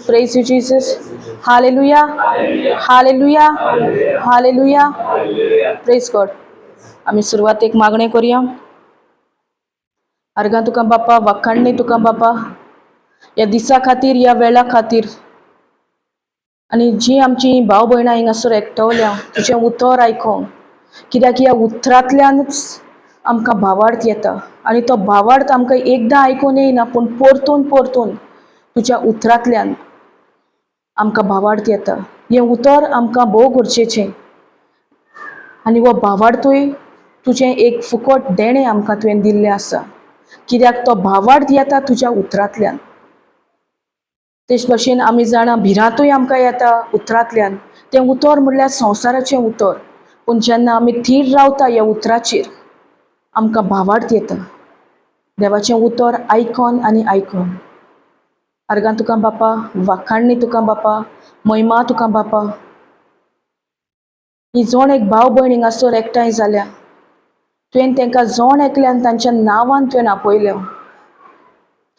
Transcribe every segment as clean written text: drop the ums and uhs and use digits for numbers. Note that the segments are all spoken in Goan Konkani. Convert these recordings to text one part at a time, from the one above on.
Praise you Jesus. Hallelujah, hallelujah, hallelujah. Praise God. आमी सुरवातेक मागणें करुया. आर्गां तुका बापा, वाखाणणी तुका बापा, ह्या दिसा खातीर, ह्या वेळा खातीर आनी जी आमची भाव भयणां हिंगासर एकटवल्या तुजें उतर आयकोंक, कित्याक ह्या उतरांतल्यानच आमकां भावार्थ येता आनी तो भावार्थ आमकां एकदां आयकून येयना, पूण परतून परतून तुज्या उतरांतल्यान आमकां भावार्थ येता. हें उतर आमकां भोव गरजेचें आनी हो भावार्थूय तुजें एक फुकट देणें आमकां तुवें दिल्लें आसा, कित्याक तो भावार्थ येता तुज्या उतरांतल्यान. तेच भशेन आमी जाणा, भिरांतूय आमकां येता उतरांतल्यान. तें उतर म्हणल्यार संवसाराचें उतर, पूण जेन्ना आमी थीर रावता ह्या उतराचेर, आमकां भावार्थ येता देवाचें उतर आयकोन आनी आयकोन. आर्गां तुका बापा, वाखाणणी तुका बापा, महिमा तुका बापा. ही जण एक भाव भयण हिंगासर एकठांय जाल्या, तुवें तांकां जण एकल्यान तांच्या नांवान तुवें आपयलें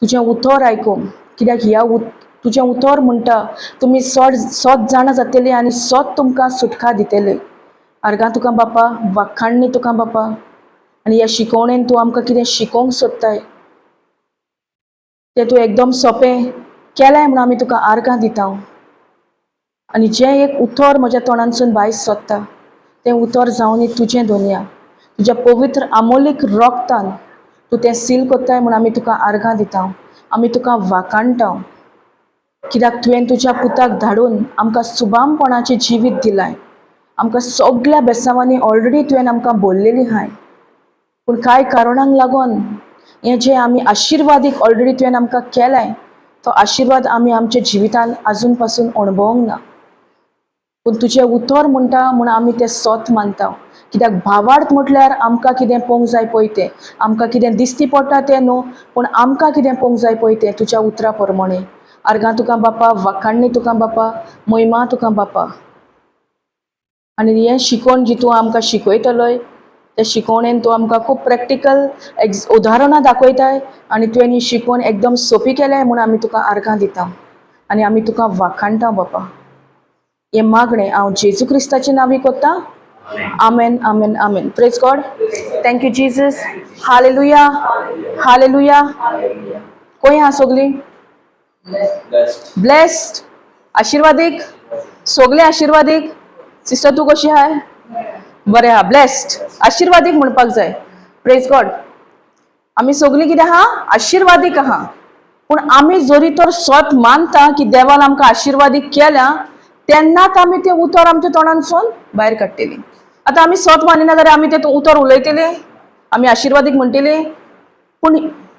तुजें उतर आयकूंक, कित्याक ह्या तुजें उतर म्हणटा, तुमी सट सत जाणा जातली आनी सत तुमकां सुटका दितले. आर्गां तुका बापा, वाखाणणी तुका बापा. आनी ह्या शिकवणेन तूं आमकां कितें शिकोवंक सोदताय तें तूं एकदम सोंपें केलें म्हणून आमी तुका आर्गां दिता. आनी जें एक उतर म्हज्या तोंडांतसून भायर सोदता, तें उतर जावनी तुजें दोनया. तुज्या पवित्र आमोलीक रोगतान तूं तें सील कोत्ताय म्हूण आमी तुका आर्गां दिता. आमी तुका वाखाणटा, कित्याक तुवें तुज्या पुताक धाडून आमकां सुबामपणाचें जिवीत दिलाय. आमकां सगल्या बेसांवांनी ऑलरेडी तुवें आमकां बोल्लेली आहाय, पूण कांय कारणांक लागून हें जें आमी आशिर्वादीक ऑलरेडी तुवें आमकां केलाय, तो आशिर्वाद आमी आमच्या जिवितान आजून पासून अणभवंक ना. पूण तुजें उतर म्हणटा म्हूण आमी तें सत मानता, कित्याक भावार्थ म्हटल्यार आमकां कितें पळोवंक जाय पळय तें, आमकां कितें दिसती पडटा तें न्हू, पूण आमकां कितें पळोवंक जाय पळय तें तुज्या उतरा प्रमाणें. आर्गां तुका बापा, वाखाणणी तुका बापा, महिमा तुका बापा. आनी हें शिकोवन जी तूं आमकां शिकयतलोय, ते शिकवणेन तूं आमकां खूब प्रॅक्टिकल एक्स उदाहरणां दाखयताय आनी तुवें ही शिकवण एकदम सोंपी केल्याय म्हूण आमी तुका आर्गां दिता आनी आमी तुका वाखाणटा बापा. हें मागणें हांव जेजू क्रिस्ताच्या नांवी कोत्ता. आमेन, आमेन, आमेन. Praise God. Thank you Jesus. Hallelujah, hallelujah. खंय आहा सगलीं? ब्लेस्ड, आशिर्वादीक सगळे, आशिर्वादीक. सिस्टर, तूं कशी आहाय? बरें आहा. ब्लेस्ड, आशिर्वादीक म्हणपाक जाय. प्रेज गॉड. आमी सगळीं कितें आहा? आशिर्वादीक आहा. पूण आमी जरी तर सत मानता की देवान आमकां आशिर्वादीक केल्या, तेन्नाच आमी तें उतर आमच्या तोंडांतसून भायर काडटली. आतां आमी सत मानिना जाल्यार आमी तें उतर उलयतले? आमी आशिर्वादीक म्हणटले? पूण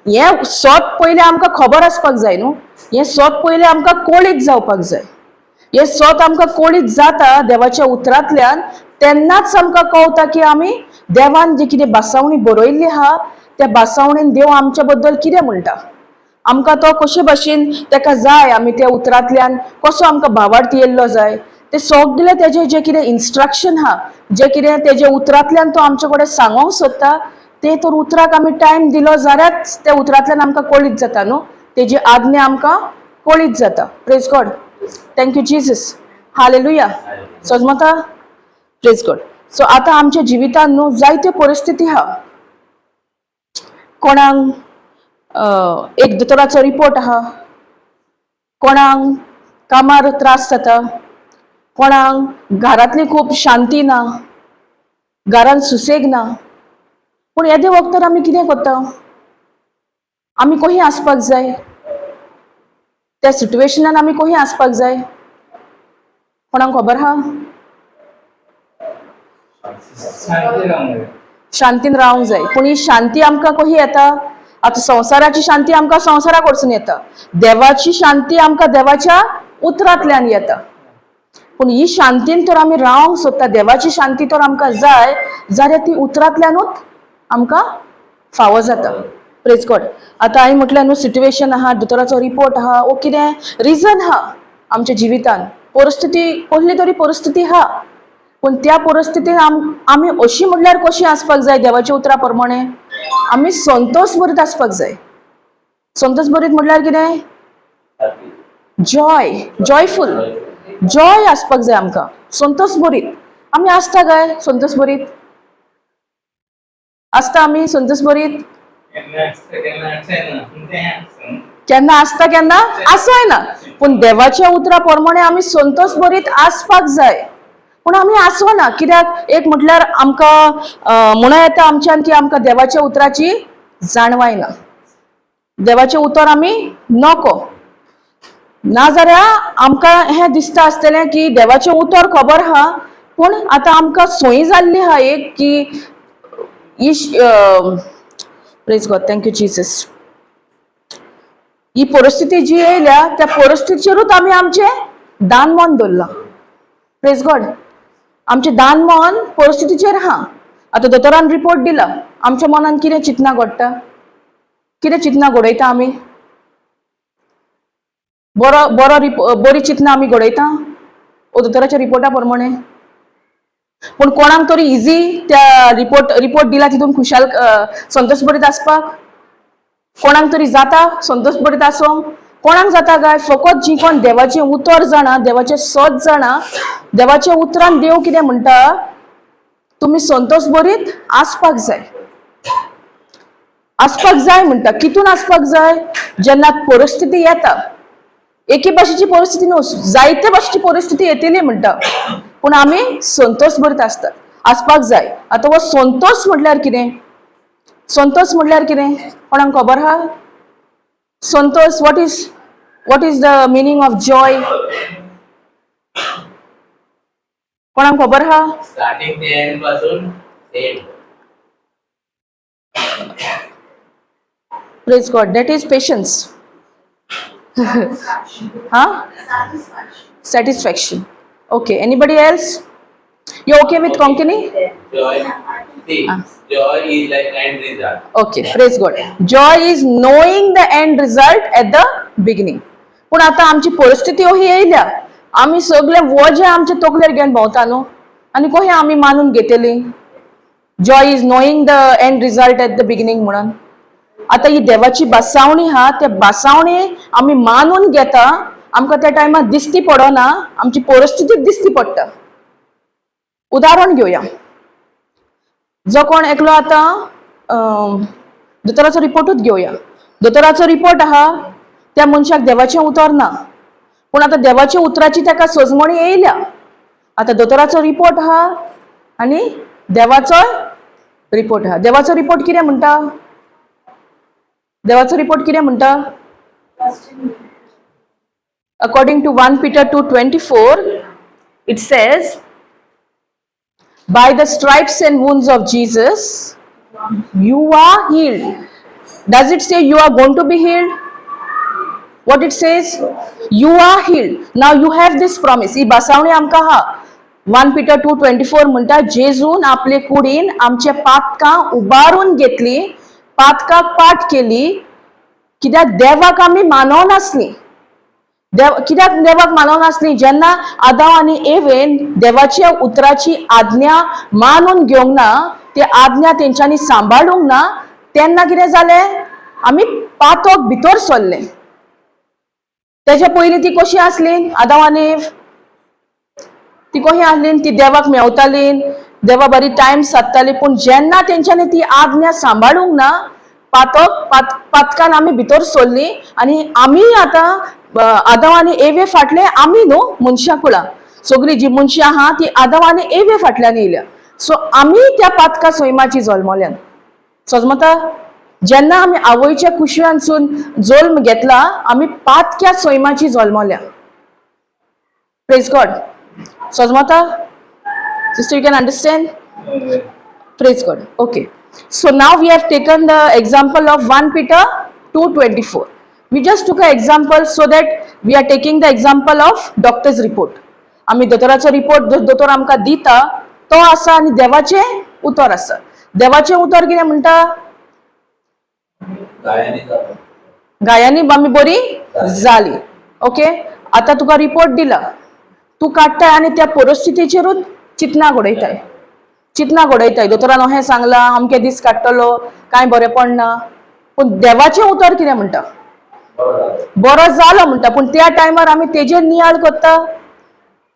हें सत पयलें आमकां खबर आसपाक जाय न्हू. हें सत पयलें आमकां कळीत जावपाक जाय. हें सत आमकां कळीत जाता देवाच्या उतरांतल्यान, तेन्नाच आमकां कळटा की आमी देवान जी कितें बासावणी बरयल्ली आहा, त्या बासावणेन देव आमच्या बद्दल कितें म्हणटा, आमकां तो कशे भाशेन ताका जाय, आमी त्या उतरांतल्यान कसो आमकां भावार्थ येयल्लो जाय, ते सगळे तेजे जे कितें इन्स्ट्रक्शन आहा, जे कितें तेजे उतरांतल्यान तो आमचे कडेन सांगोंक सोदता, ते तर उतराक आमी टायम दिलो जाल्यारच त्या उतरांतल्यान आमकां कळीत जाता न्हू, तेजी आज्ञा आमकां कळीत जाता. Praise God. Thank you Jesus. Hallelujah. सजमता. Praise God. So आतां आमच्या जिवितान न्हू जायत्यो परिस्थिती आहा. कोणाक एक दोतोराचो रिपोर्ट आहा, कोणाक कामार त्रास जाता, कोणाक घरांतली खूब शांती ना, घरांत सुसेग ना. पूण येदे वखदार आमी कितें करता? आमी खंय आसपाक जाय? त्या सिट्युएशनान आमी खंय आसपाक जाय? कोणाक खबर आहा? शांती रावंक जाय. शांतीन रावंक जाय. पूण ही शांती आमकां खंय येता? आतां संवसाराची शांती आमकां संवसारा कडसून येता, देवाची शांती आमकां देवाच्या उतरांतल्यान येता. पूण ही शांतीन तर आमी रावंक सोदता, देवाची शांती तर आमकां जाय जाल्यार ती उतरांतल्यानूच आमकां फावो जाता. प्रेज गॉड. आतां हांवें म्हटलें न्हू, सिट्युएशन आहा, दोतोराचो रिपोर्ट आहा, वो कितें रिजन आहा आमच्या जिवितान, परिस्थिती कसली तरी परिस्थिती आहा, पूण त्या परिस्थितीन आमी अशी म्हणल्यार कशी आसपाक जाय? देवाच्या उतरा प्रमाणे आमी संतोष भरीत आसपाक जाय. संतोष भरीत म्हटल्यार कितें? जॉय, जॉयफूल, जॉय आसपाक जाय आमकां, संतोष भरीत आमी आसता काय? संतोष भरीत आसता आमी? संतोष भरीत केन्ना आसता केन्ना आसना, पूण तें आसना. केन्ना आसता केन्ना आसय ना, पूण देवाच्या उतरा प्रमाणे आमी संतोष भरीत आसपाक जाय. पूण आमी आसना कित्याक? एक म्हटल्यार आमकां म्हणूं येता आमच्यान की आमकां देवाच्या उतराची जाणवाय ना, देवाचें उतर आमी नको. नाजाल्यार आमकां हें दिसता आसतलें की देवाचें उतर खबर आहा, पूण आतां आमकां सोयी जाल्ली आहा एक की इश. Praise God, thank you Jesus. ही परिस्थिती जी येयल्या त्या परिस्थितीचेरूच आमी आमचें दानमन दवरलां. प्रेज गॉड. आमचें दानमन परिस्थितीचेर आहा. आतां दोतोरान रिपोर्ट दिला, आमच्या मनान कितें चिंतना घडटा, कितें चिंतना घडयता आमी? बरो बरो रिपो बरी चिंतना आमी घडयता ओ दोतोराच्या रिपोर्टा प्रमाणे? पूण कोणाक तरी इजी त्या रिपोर्ट दिला तितून खुशाल संतोष भरीत आसपाक? कोणाक तरी जाता संतोष भरीत आसोंक? कोणाक जाता काय? फकत जी कोण देवाचें उतर जाणा, देवाचें सत जाणा. देवाच्या उतरान देव कितें म्हणटा? तुमी संतोष भरीत आसपाक जाय, आसपाक जाय म्हणटा. कितून आसपाक जाय? जेन्ना परिस्थिती येता, एके भाशेची परिस्थिती न्हू, जायते भाशेची परिस्थिती येतली म्हणटा, पूण आमी संतोष भरीत आसतात, आसपाक जाय. आतां हो संतोष म्हटल्यार कितें? संतोष म्हटल्यार कितें कोणाक खबर आहा? Santosh, what is the meaning of joy? कोणाक खबर आहा? स्टार्टिंग ते एंड पासून same. Praise God, that is patience. हा, satisfaction. Okay, anybody else? You okay with Konkani? Joy, see, joy is like end result. Okay, praise God. Joy is knowing the end result at the beginning. पूण आतां आमची परिस्थिती ही येयल्या, आमी सगळे वजें आमचे तकलेर घेवन भोंवता न्हू, आनी कशें आमी मानून घेतली joy is knowing the end result at the beginning म्हणून? आतां ही देवाची बसावणी आहा, त्या बसावणी आमी मानून घेता. आमकां त्या टायमार दिसती पडना, आमची परिस्थिती दिसती पडटा. उदाहरण घेवया. जो कोण एकलो आतां दोतोराचो रिपोर्टूच घेवया. दोतोराचो रिपोर्ट आहा, त्या मनशाक देवाचें उतर ना, पूण आतां देवाच्या उतराची ताका सजमणी येयल्या. आतां दोतोराचो रिपोर्ट आहा आनी देवाचो रिपोर्ट आहा. देवाचो रिपोर्ट कितें म्हणटा? देवाचो रिपोर्ट कितें म्हणटा? According to 1 Peter 2:24, it says, "By the stripes and wounds of Jesus you are healed." Does it say you are going to be healed? What it says? You are healed. Now you have this promise. ही बसावणी आमकां आहा. 1 Peter 2:24 म्हणटा, जेजून आपले कुडीन आमचे पातकां उबारून घेतली, पातकाक पाठ केली, कित्याक देवाक आमी मानवनासली. देव कित्याक देवाक मानवनासली? जेन्ना आदाव आनी एवेन देवाच्या उतराची आज्ञा मानून घेवंक ना, ते आज्ञा तेंच्यांनी सांबाळूंक ना, तेन्ना कितें जालें? आमी पातोक भितर सरले. तेच्या पयलीं ती कशी आसली? आदाव आनी एव ती कशी आसली? ती देवाक मेवताली, देवा बरी टायम सादताली. पूण जेन्ना तेंच्यांनी ती आज्ञा सांबाळूंक ना, पातक पातकान आमी भितर सरली आनी आमी आतां आदाव आनी एवे फाटले आमी न्हू, मनशां कुळां सगळीं जी मनशां आहा ती आदाव आनी एवे फाटल्यान येयल्या. सो आमी त्या पातका सैमाची जल्मल्यान. सजमता? जेन्ना आमी आवयच्या कुशव्यानसून जल्म घेतला, आमी पातक्या सैमाची जल्मल्या. प्रेज गॉड. सजमता sister? You can understand? Praise God. Okay. So now we have taken the example of 1 Peter 2:24. We just took an example so that we are taking the example of doctor's report. आमी दोतोराचो रिपोर्ट दोतोर आमकां दिता तो आसा आनी देवाचें उतर आसा. देवाचें उतर कितें म्हणटा? गायांनी जाता. गायांनी आमी बरी जाली. ओके, आतां तुका रिपोर्ट दिला, तूं काडटाय आनी त्या परिस्थितीचेरूच चिंतना घडयताय, चिंतना घडयताय. दोतोरान अहें सांगलां, अमके दीस काडटलो, कांय बरें पडना. पूण देवाचें उतर कितें म्हणटा? बरो जालो म्हणटा. पूण त्या टायमार आमी तेजेर नियाळ करता,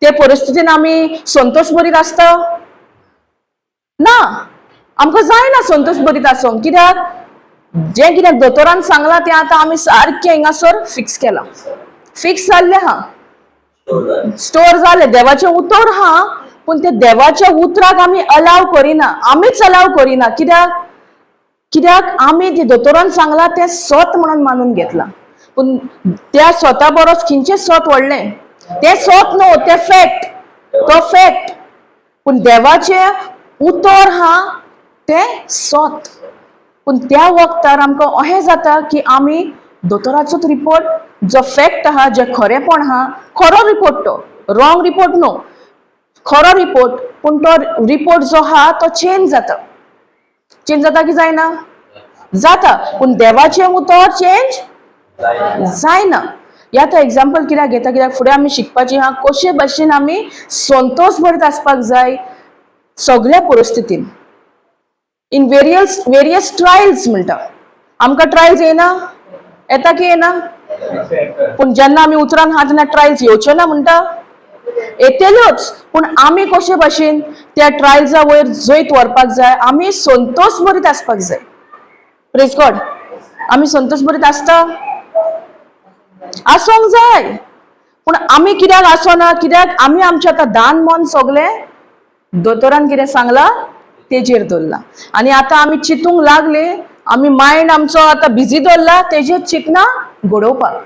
ते परिस्थितीन आमी संतोश बरीत आसता ना, आमकां जायना संतोश बरीत आसोंक. कित्याक जें कितें दोतोरान सांगलां तें आतां आमी सारकें हिंगासर फिक्स केलां, फिक्स जाल्लें आहा, स्टोर जालें. देवाचें उतर आहा, पूण ते देवाच्या उतराक आमी अलाव करिना, आमीच अलाव करिना. कित्याक? कित्याक आमी ते दोतोरान सांगलां तें सत म्हणून मानून घेतलां, पूण त्या स्वता बरोच खंयचें सत व्हडलें, तें सत न्हू, तें फॅक्ट, तो फॅक्ट. पूण देवाचें उतर आहा तें सत. पूण त्या वखदार आमकां अशें जाता की आमी दोतोराचोच रिपोर्ट जो फॅक्ट आहा, जें खरेंपण आहा, खरो रिपोर्ट, तो रॉंग रिपोर्ट न्हू, खरो रिपोर्ट, पूण तो रिपोर्ट जो आहा तो चेंज जाता. चेंज जाता की जायना? जाता. पूण देवाचें उतर चेंज जायना. ह्या आतां एग्जाम्पल कित्याक घेता, कित्याक फुडें आमी शिकपाची आहा कशे भाशेन आमी संतोश भरीत आसपाक जाय सगळ्या परिस्थितीन, इन वेरियस वेरियस ट्रायल्स म्हणटा. आमकां ट्रायल्स येना? येता की येना? पूण जेन्ना आमी उतरान आहा तेन्ना ट्रायल्स येवच्यो ना म्हणटा? येतल्योच. पूण आमी कशे भाशेन त्या ट्रायल्सा वयर जैत व्हरपाक जाय, आमी संतोश भरीत आसपाक जाय. प्रेज गॉड. आमी संतोश भरीत आसता? आसोंक जाय. पूण आमी कित्याक आसोना? कित्याक आमी आमचें आतां दान मन सगलें दोतोरान कितें सांगलां तेजेर दवरलां, आनी आतां आमी चिंतूंक लागले, आमी मायंड आमचो आतां बिजी दवरला तेजेर चिंतना घडोवपाक.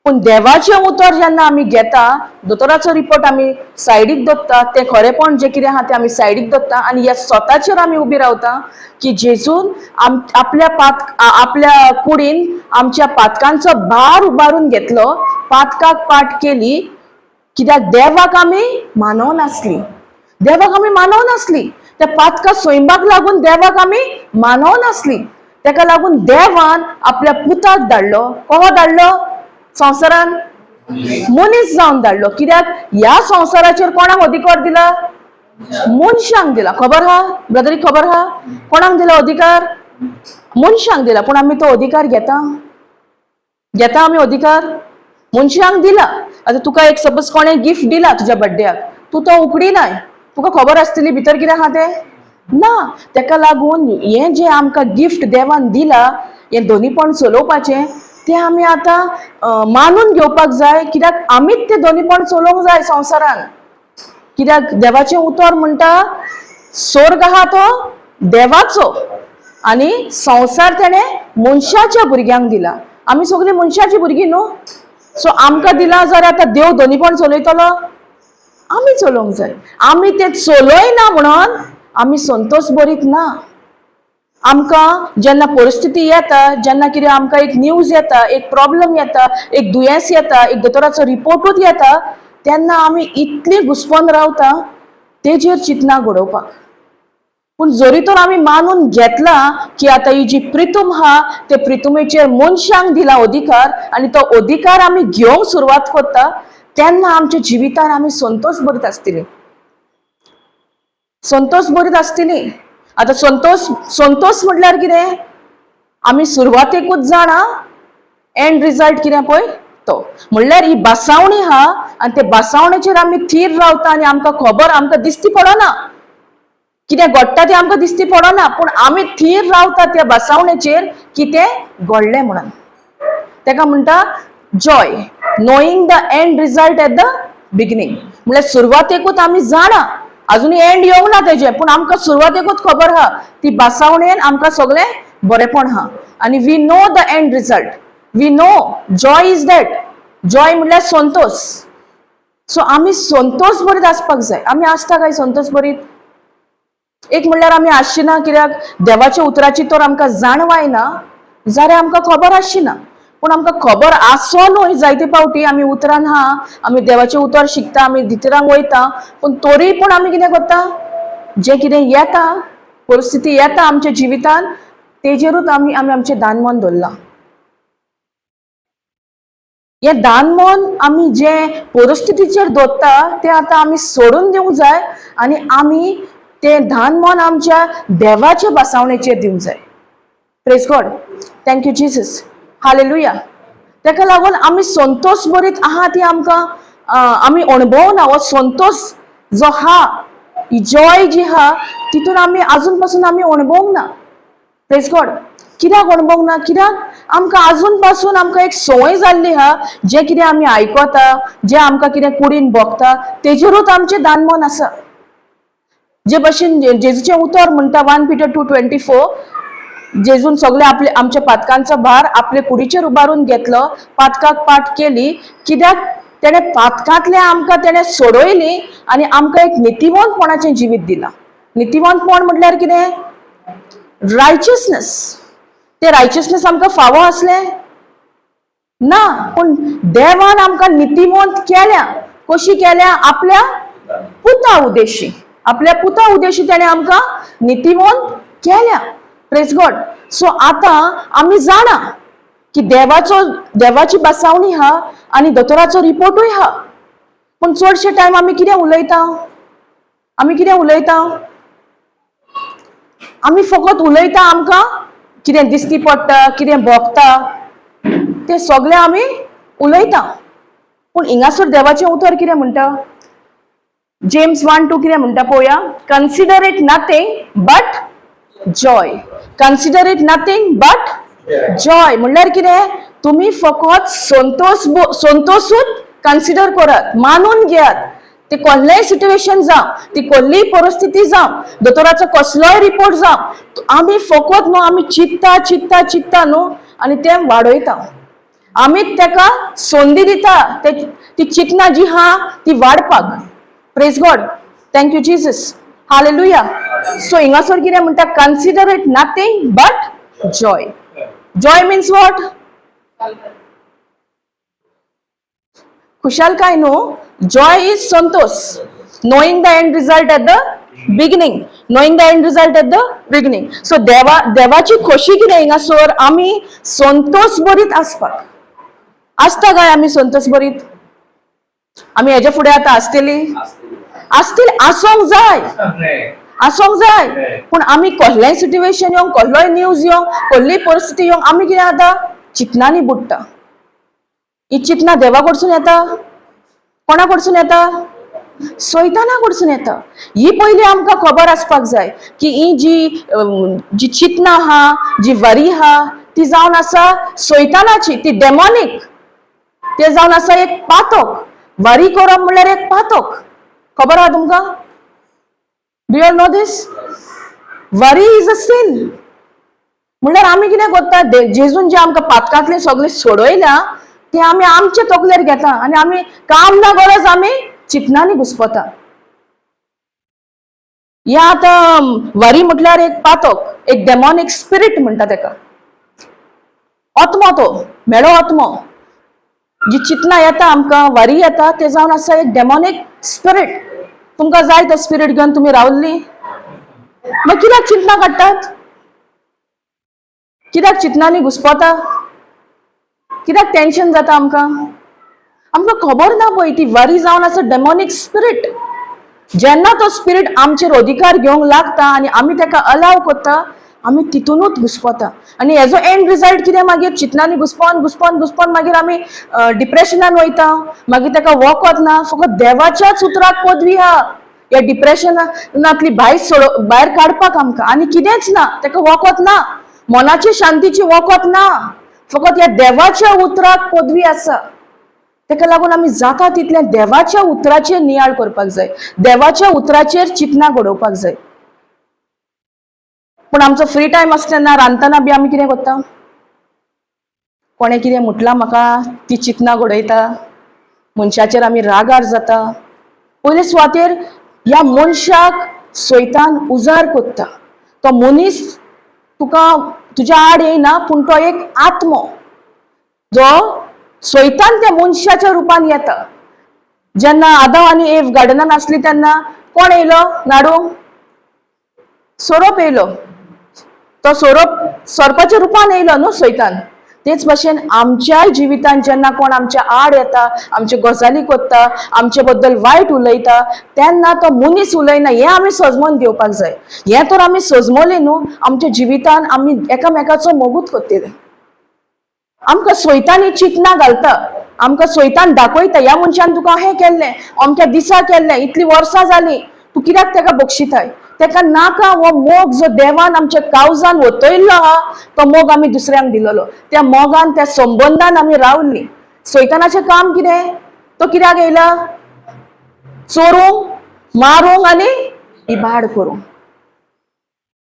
पूण देवाचें उतर जेन्ना आमी घेता, दोतोराचो रिपोर्ट आमी सायडीक दवरता, तें खरेंपण जें कितें आहा तें आमी सायडीक दवरता, आनी ह्या स्वताचेर आमी उबी रावता की जेजून आम आपल्या पात आपल्या कुडीन आमच्या पातकांचो भार उबारून घेतलो, पातकाक पाट केली. कित्याक देवाक आमी मानवनासली, देवाक आमी मानवनासली. त्या पातका स्वयंबाक लागून देवाक आमी मानवनासली. तेका लागून देवान आपल्या पुताक धाडलो. कोहो धाडलो संवसारान? मनीस जावन धाडलो. कित्याक ह्या संवसाराचेर कोणाक अधिकार दिला? मनशांक दिला. खबर हा ब्रदरीक? खबर हा? कोणाक दिला अधिकार? मनशांक दिला. पूण आमी तो अधिकार घेता? घेता आमी अधिकार? मनशांक दिला. आतां तुका एक सपोज कोणें गिफ्ट दिला तुज्या बड्डेक, तूं तो उकडिनाय, तुका खबर आसतली भितर कितें आहा तें ना. तेका लागून हें जें आमकां गिफ्ट देवान दिला, हें दोनीपण चलोवपाचें, तें आमी आतां मानून घेवपाक जाय. कित्याक आमीच तें दोनीपण चलोवंक जाय संवसारान. कित्याक देवाचें उतर म्हणटा स्वर्ग आहा तो देवाचो आनी संवसार तेणें मनशाच्या भुरग्यांक दिला. आमी सगळीं मनशाचीं भुरगीं न्हू, सो आमकां दिला जाल्यार आतां देव दोनीपण चलयतलो, आमी चलोवंक जाय. आमी तें चलयना म्हणून आमी संतोश बरीत ना. आमकां जेन्ना परिस्थिती येता, जेन्ना कितें आमकां एक न्यूज येता, एक प्रॉब्लम येता, एक दुयेंस येता, एक दोतोराचो रिपोर्टूच येता, तेन्ना आमी इतली घुस्पोन रावता तेजेर चिंतना घडोवपाक. पूण जरी तर आमी मानून घेतला की आतां ही जी प्रितूम आहा ते प्रितुमेचेर मनशांक दिला अधिकार आनी तो अधिकार आमी घेवंक सुरवात करता, तेन्ना आमच्या जिवितान आमी संतोश भरीत आसतली, संतोश भरीत आसतली. आतां संतोश, संतोश म्हटल्यार कितें आमी सुरवातेकूच जाणा, एंड रिजल्ट कितें पळय तो. म्हणल्यार ही बासावणी आहा आनी ते बासावणेचेर आमी थीर रावता आनी आमकां खबर, आमकां दिसती पडना कितें घडटा तें, आमकां दिसती पडना, पूण आमी थीर रावता त्या बासावणेचेर कितें घडलें म्हणून. तेका म्हणटा joy, knowing the end result at the beginning. म्हणल्यार सुरवातेकूच आमी जाणा, अजूनय एंड येवंक ना तेजें, पूण आमकां सुरवातेकूच खबर आहा ती बासावणेन आमकां सगळें बरेंपण आहा आनी we know the end result, we know joy is that. Joy म्हणल्यार संतोश. सो आमी संतोश भरीत आसपाक जाय. आमी आसता काय संतोश भरीत? एक म्हणल्यार आमी आसची ना, कित्याक देवाच्या उतराची तर आमकां जाणवाय ना जाल्यार आमकां खबर आसची ना. पूण आमकां खबर आसोनूय जायते फावटी आमी उतरान हा, आमी देवाचें उतर शिकता, आमी धितरांक वयता, पूण तोरी पूण आमी कितें करता, जें कितें येता परिस्थिती येता आमच्या जिवितान तेजेरूच आमी आमी आमचें दानमन दवरलां. हें दानमन आमी जें परिस्थितीचेर दवरता तें आतां आमी सोडून दिवंक जाय आनी आमी तें दानमन आमच्या देवाच्या बसावणेचेर दिवंक जाय. Praise God. Thank you Jesus. Hallelujah. ताका लागून आमी संतोश बरीत आहा ती आमकां आमी अणभवना. हो संतोश जो आहा, ही जॉय जी आहा, तितून आमी आजून पासून आमी अणभवंक ना. प्रेज गॉड. कित्याक अणभवंक ना? कित्याक आमकां आजून पासून आमकां एक संवय जाल्ली आहा, जें कितें आमी आयकता, जें आमकां कितें कुडीन भोगता, तेजेरूच आमचें दानमन आसा. जे भशेन जेजूचें उतर म्हणटा, 1 Peter 2:24, जेजून सगळे आपले आमच्या पातकांचो भार आपले कुडीचेर उबारून घेतलो, पातकाक पाठ केली. कित्याक तेणें पातकांतले आमकां तेणें सोडयली आनी आमकां एक नितिवंतपणाचें जिवीत दिलां. नितिवंतपण म्हटल्यार कितें? रायचियसनस. ते रायचियसनस आमकां फावो आसलें ना, पूण देवान आमकां नितिवंत केल्या. कशी केल्या? आपल्या पुता उद्देशी. आपल्या पुता उद्देशी तेणें आमकां नितिवंत केल्या. प्रेज गॉड. सो आतां आमी जाणा की देवाचो देवाची बसावणी आहा आनी दोतोराचो रिपोर्टूय आहा, पूण चडशे टायम आमी कितें उलयता? आमी कितें उलयता? आमी फकत उलयता आमकां कितें दिसती पडटा, कितें भोगता, तें सगळें आमी उलयता. पूण हिंगासर देवाचें उतर कितें म्हणटा? जेम्स 1:2 कितें म्हणटा पळोवया. Consider it nothing but joy. Consider it nothing but joy म्हणल्यार कितें? तुमी फकत संतोष, संतोषूच कन्सिडर करात, मानून घेयात. ते कसलेंय सिट्युएशन जावं, ती कसलीय परिस्थिती जावं, दोतोराचो कसलोय रिपोर्ट जावं, आमी फकत न्हू आमी चिंत्ता चिंत्ता चिंत्ता न्हू आनी तें वाडयता. आमी तेका संदी दिता ते ती चिंतना जी आहा ती वाडपाक. Praise God. Thank you, Jesus. Hallelujah. So हिंगासर कितें म्हणटा? Consider it nothing but joy. Joy means what? खुशालकाय न्हू. Joy is Santosh, knowing the end result at the beginning, knowing the end result at the beginning. So देवा देवाची खोशी कितें हिंगासर? आमी संतोष बरीत आसपाक. आसता काय आमी संतोष बरीत? आमी हेच्या फुडें आतां आसतली, आसतली, आसोंक जाय, आसोंक जाय. पूण आमी कसलेंय सिट्युएशन येवंक, कसलोय न्यूज येवंक, कसलीय परिस्थिती येवंक, आमी कितें जाता? चिंतनांनी बुडटा. ही चिंतना देवा कडसून येता? कोणा कडसून येता? सैताना कडसून येता. ही पयली आमकां खबर आसपाक जाय की ही जी चिंतना आहा, जी वरी आहा, ती जावन आसा सैतानाची, ती डेमॉनीक. ते जावन आसा एक पातक. वरी करप म्हणल्यार एक पातक. खबर आहा तुमकां? Do you know this? Worry is a sin. म्हणल्यार आमी कितें करता? जेजून जे आमकां पातकांतले सगळे सोडयल्या, ते आमी आमचे तकलेर घेता आनी आमी काम ना गरज आमी चिंतनांनी घुस्पता. या आतां वरी म्हटल्यार एक पातक, एक डेमॉनीक स्पिरीट म्हणटा तेका. आत्मो, तो म्हेळो आत्मो. जी चिंतना येता आमकां, वरी येता, ते जावन आसा एक डेमॉनीक स्पिरीट. तुमकां जाय तो स्पिरीट घेवन तुमी रावल्ली? मागीर कित्याक चिंतना काडटात? कित्याक चिंतनांनी घुस्पता? कित्याक टेन्शन जाता आमकां? आमकां खबर ना पळय, ती वरी जावन आसा डेमॉनीक स्पिरीट. जेन्ना तो स्पिरीट आमचेर अधिकार घेवंक लागता आनी आमी ताका अलाव करता, आमी तितूनूच घुस्पता. आनी हेजो एंड रिजल्ट कितें? मागीर चिंतनांनी घुस्पोन घुस्पोन घुस्पोन मागीर आमी डिप्रेशनान वयता. मागीर ताका वखद ना, फकत देवाच्याच उतराक पदवी आहा ह्या डिप्रेशनांतली भायर सोड भायर काडपाक. आमकां आनी कितेंच ना, ताका वखद ना, मनाची शांतीची वखद ना, फकत ह्या देवाच्या उतराक पदवी आसा. ताका लागून आमी जाता तितलें देवाच्या उतराचेर नियाळ करपाक जाय, देवाच्या उतराचेर चिंतना घडोवपाक जाय. पूण आमचो फ्री टायम आसता तेन्ना रांदतना बी आमी कितें करता? कोणें कितें म्हटलां म्हाका, ती चिंतना घडयता. मनशाचेर आमी रागार जाता. पयले सुवातेर ह्या मनशाक सैतान उजार कोत्ता. तो मनीस तुका तुज्या आड येयना, पूण तो एक आत्मो जो सैतान त्या मनशाच्या रुपान येता. जेन्ना आदाव आनी एव गार्डनान आसली तेन्ना कोण येयलो नाडूंक? सोरोप येयलो. तो सोरोप सोरपाच्या रुपान येयलो न्हू सैतान. तेच भाशेन आमच्याय जिवितान जेन्ना कोण आमच्या आड येता, आमच्यो गजाली करता, आमचे बद्दल वायट उलयता, तेन्ना तो मनीस उलयना हें आमी सजमोन घेवपाक जाय. हें तर आमी सजमोले न्हू, आमच्या जिवितान आमी एकामेकाचो मोगूत करतले. आमकां सोयतान ही चिंतनां घालता, आमकां सोयतान दाखयता, ह्या मनशान तुका अहें केल्लें, अमक्या दिसा केल्लें, इतलीं वर्सां जालीं, तूं कित्याक तेका बक्षिताय? तेका नाका हो मोग जो देवान आमच्या कावजान वतयल्लो आहा, तो मोग आमी दुसऱ्यांक दिलेलो. त्या मोगान, त्या संबंदान आमी रावलीं. सैतानाचें काम कितें? तो कित्याक येयला? चोरूंक, मारूंक आनी इबाड करूंक.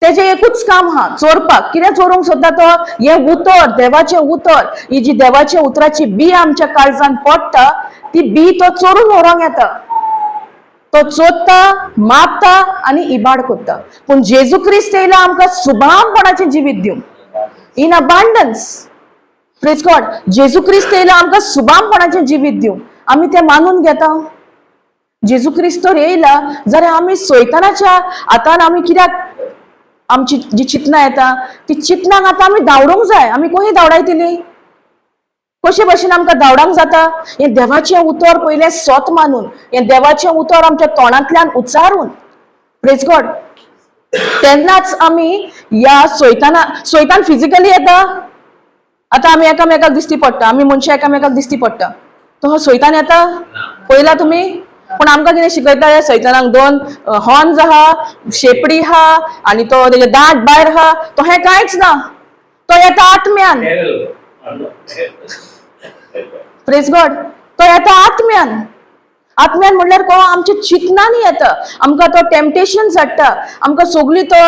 तेजें एकूच काम आहा, चोरपाक. कितें चोरूंक सोदता तो? हें उतर, देवाचें उतर, ही जी देवाच्या उतराची बी आमच्या काळजान पडटा, ती बी तो चोरून व्हरोंक येता. तो चोरता, मारता आनी इबाड करता. पूण जेजू क्रिस्त येयला आमकां सुभामपणाचें जिवीत दिवंक, इन अबांडन्स. प्रेज गॉड. जेजू क्रिस्त येयला आमकां सुभामपणाचें जिवीत दिवंक. आमी तें मानून घेता? जेजू क्रिस्त तर येयला जाल्यार आमी सोयतानाच्या हातान आमी कित्याक, आमची जी चिंतनां येता ती चिंतनाक आतां आमी धांवडूंक जाय. आमी खंय धांवडायतली? कशे भशेन आमकां धांवडांक जाता? हें देवाचें उतर पयलें सत मानून, हें देवाचें उतर आमच्या तोंडांतल्यान उच्चारून. प्रेज गॉड. तेन्नाच आमी ह्या सोयताना, सोयतान फिजिकली येता. आतां आमी एकामेकाक दिश्टी पडटा, आमी मनशां एकामेकाक दिश्टी पडटा, तो सोयतान येता पळयला तुमी? पूण आमकां कितें शिकयता? ह्या सैतानाक दोन हॉर्न्स आहा, शेपडी आहा आनी तो तेजे दांत भायर आहा. तो हें कांयच ना, तो येता आत्म्यान. प्रेज गॉड. तो येता आत्म्यान. आत्म्यान म्हणल्यार को आमच्या चिंतनांनी येता. आमकां तो टेम्पटेशन हाडटा. आमकां सगळी तो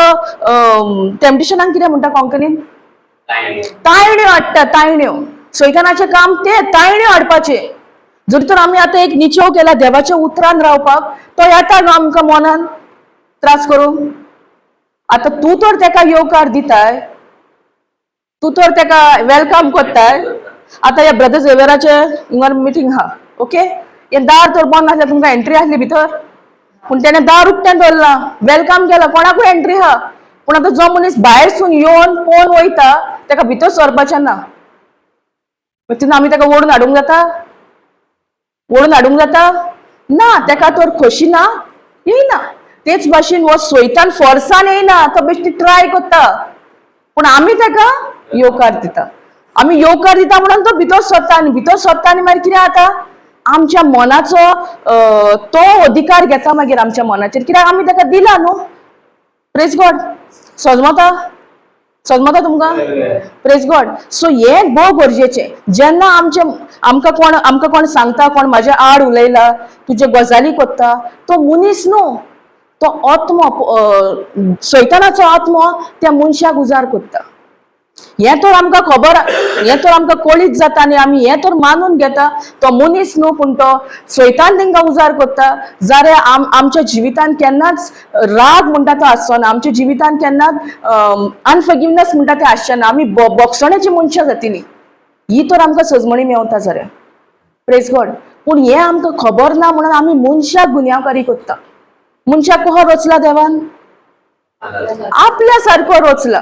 टेम्पटेशनाक कितें म्हणटा कोंकणीन? तायण्यो हाडटा, तायण्यो. सैतानाचें काम तें, तायण्यो हाडपाचें. जर तर आमी आतां एक निचेव केला देवाच्या उतरान रावपाक, तो येता न्हू आमकां मनान त्रास करूंक. आतां तूं तर तेका येवकार दिताय, तूं तर तेका welcome करताय. आतां ह्या ब्रदर झेवियराचे हिंगा मिटींग आहा, ओके? हें दार तर बंद आसलें, तुमकां एंट्री आसली भितर, पूण तेणें दार उक्तें दवरलां, welcome केलां, कोणाकूय एंट्री आहा. पूण आतां जो मनीस भायरसून येवन पळोवन वयता, तेका भितर सरपाचें ना. तितून आमी तेका ओडून हाडूंक जाता? ओडून हाडूंक जाता ना. तेका तर खोशी ना, येयना. तेच भाशेन हो सोयतान फोर्सान येयना, तो बेश्टी ट्राय करता, पूण आमी तेका येवकार दिता. आमी येवकार दिता म्हणून तो भितर सरता आनी भितर सरता आनी मागीर कितें जाता? आमच्या मनाचो तो अधिकार घेता मागीर आमच्या मनाचेर, कित्याक आमी तेका दिला न्हू. प्रेज गॉड. सजमता? सजमता तुमकां? प्रेज गॉड. सो हें भोव गरजेचें. जेन्ना आमचे आमकां कोण सांगता, कोण म्हाज्या आड उलयला, तुजे गजाली करता, तो मनीस न्हू, तो आत्मो, सैतानाचो आत्मो त्या मनशाक उजार करता. हें तर आमकां खबर, हें तर आमकां कळीत जाता आनी आमी हें तर मानून घेता, तो मनीस न्हू पूण तो सैतान तेंकां उजार करता, जाल्यार आमच्या जिवितान केन्नाच राग म्हणटा तो आसचो ना. आमच्या जिवितान केन्नाच अनफॉर्गिवनेस म्हणटा तें आसचें ना. आमी बोगसण्याची मनशां जातली. ही तर आमकां सजमणी मेवता जाल्यार. प्रेज गॉड. पूण हें आमकां खबर ना म्हणून आमी मनशाक गुन्यांवकारी करता. मनशाक कसो रचला देवान? आपल्या सारको रचला,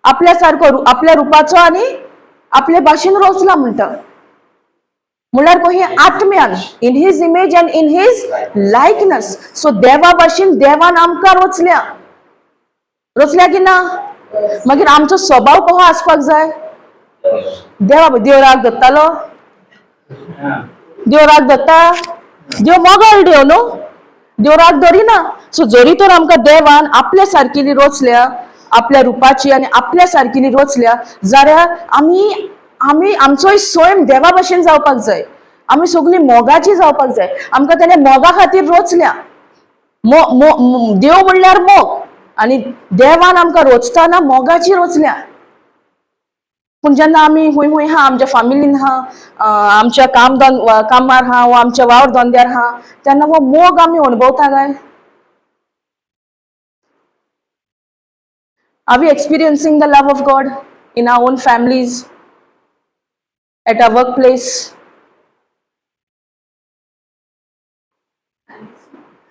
आपल्या सारको, आपल्या रुपाचो आनी आपले भाशेन रचला म्हणटा. म्हणल्यार कही आत्म्यान, in his image and in his likeness. So देवा भाशेन देवान आमकां रचल्या. रचल्या की ना? मागीर आमचो स्वभाव कसो आसपाक जाय? देवा, देव राग धरतालो? देव राग धरता? देव मोगाळ देव न्हू, देव राग धरिना. सो जरी तर आमकां देवान आपल्या सारकेली रचल्या, आपल्या रुपाची आनी आपल्या सारकेली रचल्या, जाल्यार आमी आमचोय सैम देवा भशेन जावपाक जाय. आमी सगळीं मोगाची जावपाक जाय. आमकां तेणें मोगा खातीर रचल्या. देव म्हणल्यार मोग आनी देवान आमकां रचतना मोगाची रचल्या. पूण जेन्ना आमी खूंय खूंय आहा, आमच्या फामिलीन आहा, आमच्या काम कामार आहा वा आमच्या वावर धंद्यार आहा, तेन्ना हो मोग आमी अणभवता काय? Are we experiencing the love of God in our own families, at our workplace?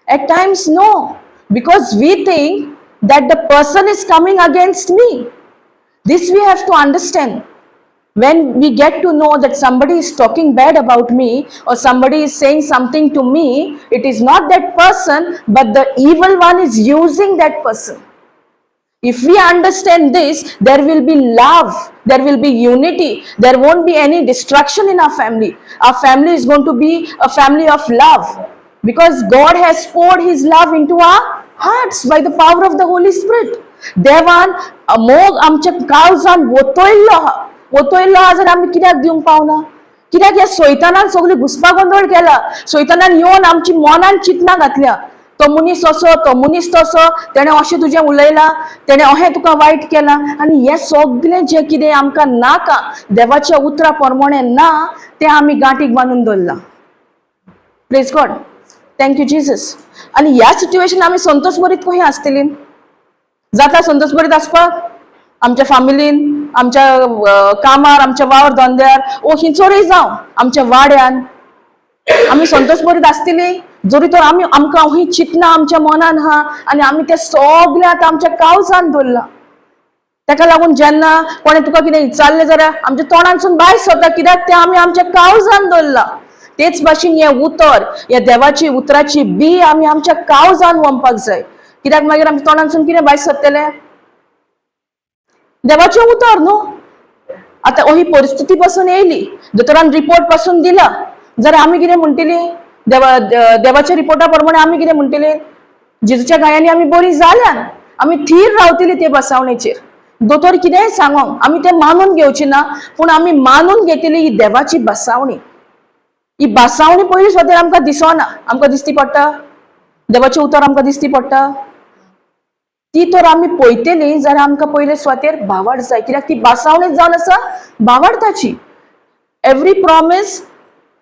At times, no, because we think that the person is coming against me. This we have to understand. When we get to know that somebody is talking bad about me or somebody is saying something to me, it is not that person, but the evil one is using that person. If we understand this, there will be love, there will be unity, there won't be any destruction in our family. Our family is going to be a family of love because God has poured His love into our hearts by the power of the Holy Spirit. देवान मोग आमच्या काळजान वतयल्लो आहा. वतयल्लो आहा जाल्यार आमी कित्याक दिवंक पावना? कित्याक ह्या सैतानान सगळी घुस्पागोंदळ केला? सैतानान येवन आमची मनान चिंतना घातल्या, तो मनीस असो, तो मनीस तसो, तेणें अशें तुजें उलयलां, तेणें अहें तुका वायट केलां. आनी हें सगळें जें कितें आमकां नाका, देवाच्या उतरा प्रमाणें ना, तें आमी गांठीक बांदून दवरलां. Praise God, thank you Jesus. आनी ह्या सिट्युएशन आमी संतोष बरीत खंय आसतली? जाता संतोष बरीत आसपाक आमच्या फामिलीन, आमच्या कामार, आमच्या वावर धंद्यार ओ हिंचोरूय जावं, आमच्या वाड्यान आमी संतोष बरीत आसतली? जरी तर आमी आमकां ही चिंतना आमच्या मनान आहा आनी आमी ते सगळे आतां आमच्या काळजान दवरलां. ताका लागून जेन्ना कोणें तुका कितें विचारलें जाल्यार आमच्या तोंडांतसून भायर सरता, कित्याक तें आमी आमच्या काळजान दवरलां. तेच भाशेन हें उतर, ह्या देवाची उतराची बी आमी आमच्या काळजान वमपाक जाय, कित्याक मागीर आमच्या तोंडांतसून कितें भायर सरतलें? देवाचें उतर न्हू. आतां ही परिस्थिती पासून येयली, दोतोरान रिपोर्ट पासून दिला जाल्यार आमी कितें म्हणटली? देवाच्या रिपोर्टा प्रमाणे आमी कितें म्हणटली? जेजूच्या घायांनी आमी बरी जाल्यान. आमी थीर रावतली ते बसावणेचेर. दोतोर कितेंय सांगोंक आमी तें मानून घेवची ना, पूण आमी मानून घेतली ही देवाची बसावणी. ही बसावणी पयली सुवातेर आमकां दिसना. आमकां दिसती पडटा देवाचें उतर? आमकां दिसती पडटा ती तर आमी पळयतली जाल्यार आमकां पयले सुवातेर भावार्थ जाय, कित्याक ती बासावणीच जावन आसा भावार्थाची. एवरी प्रॉमीस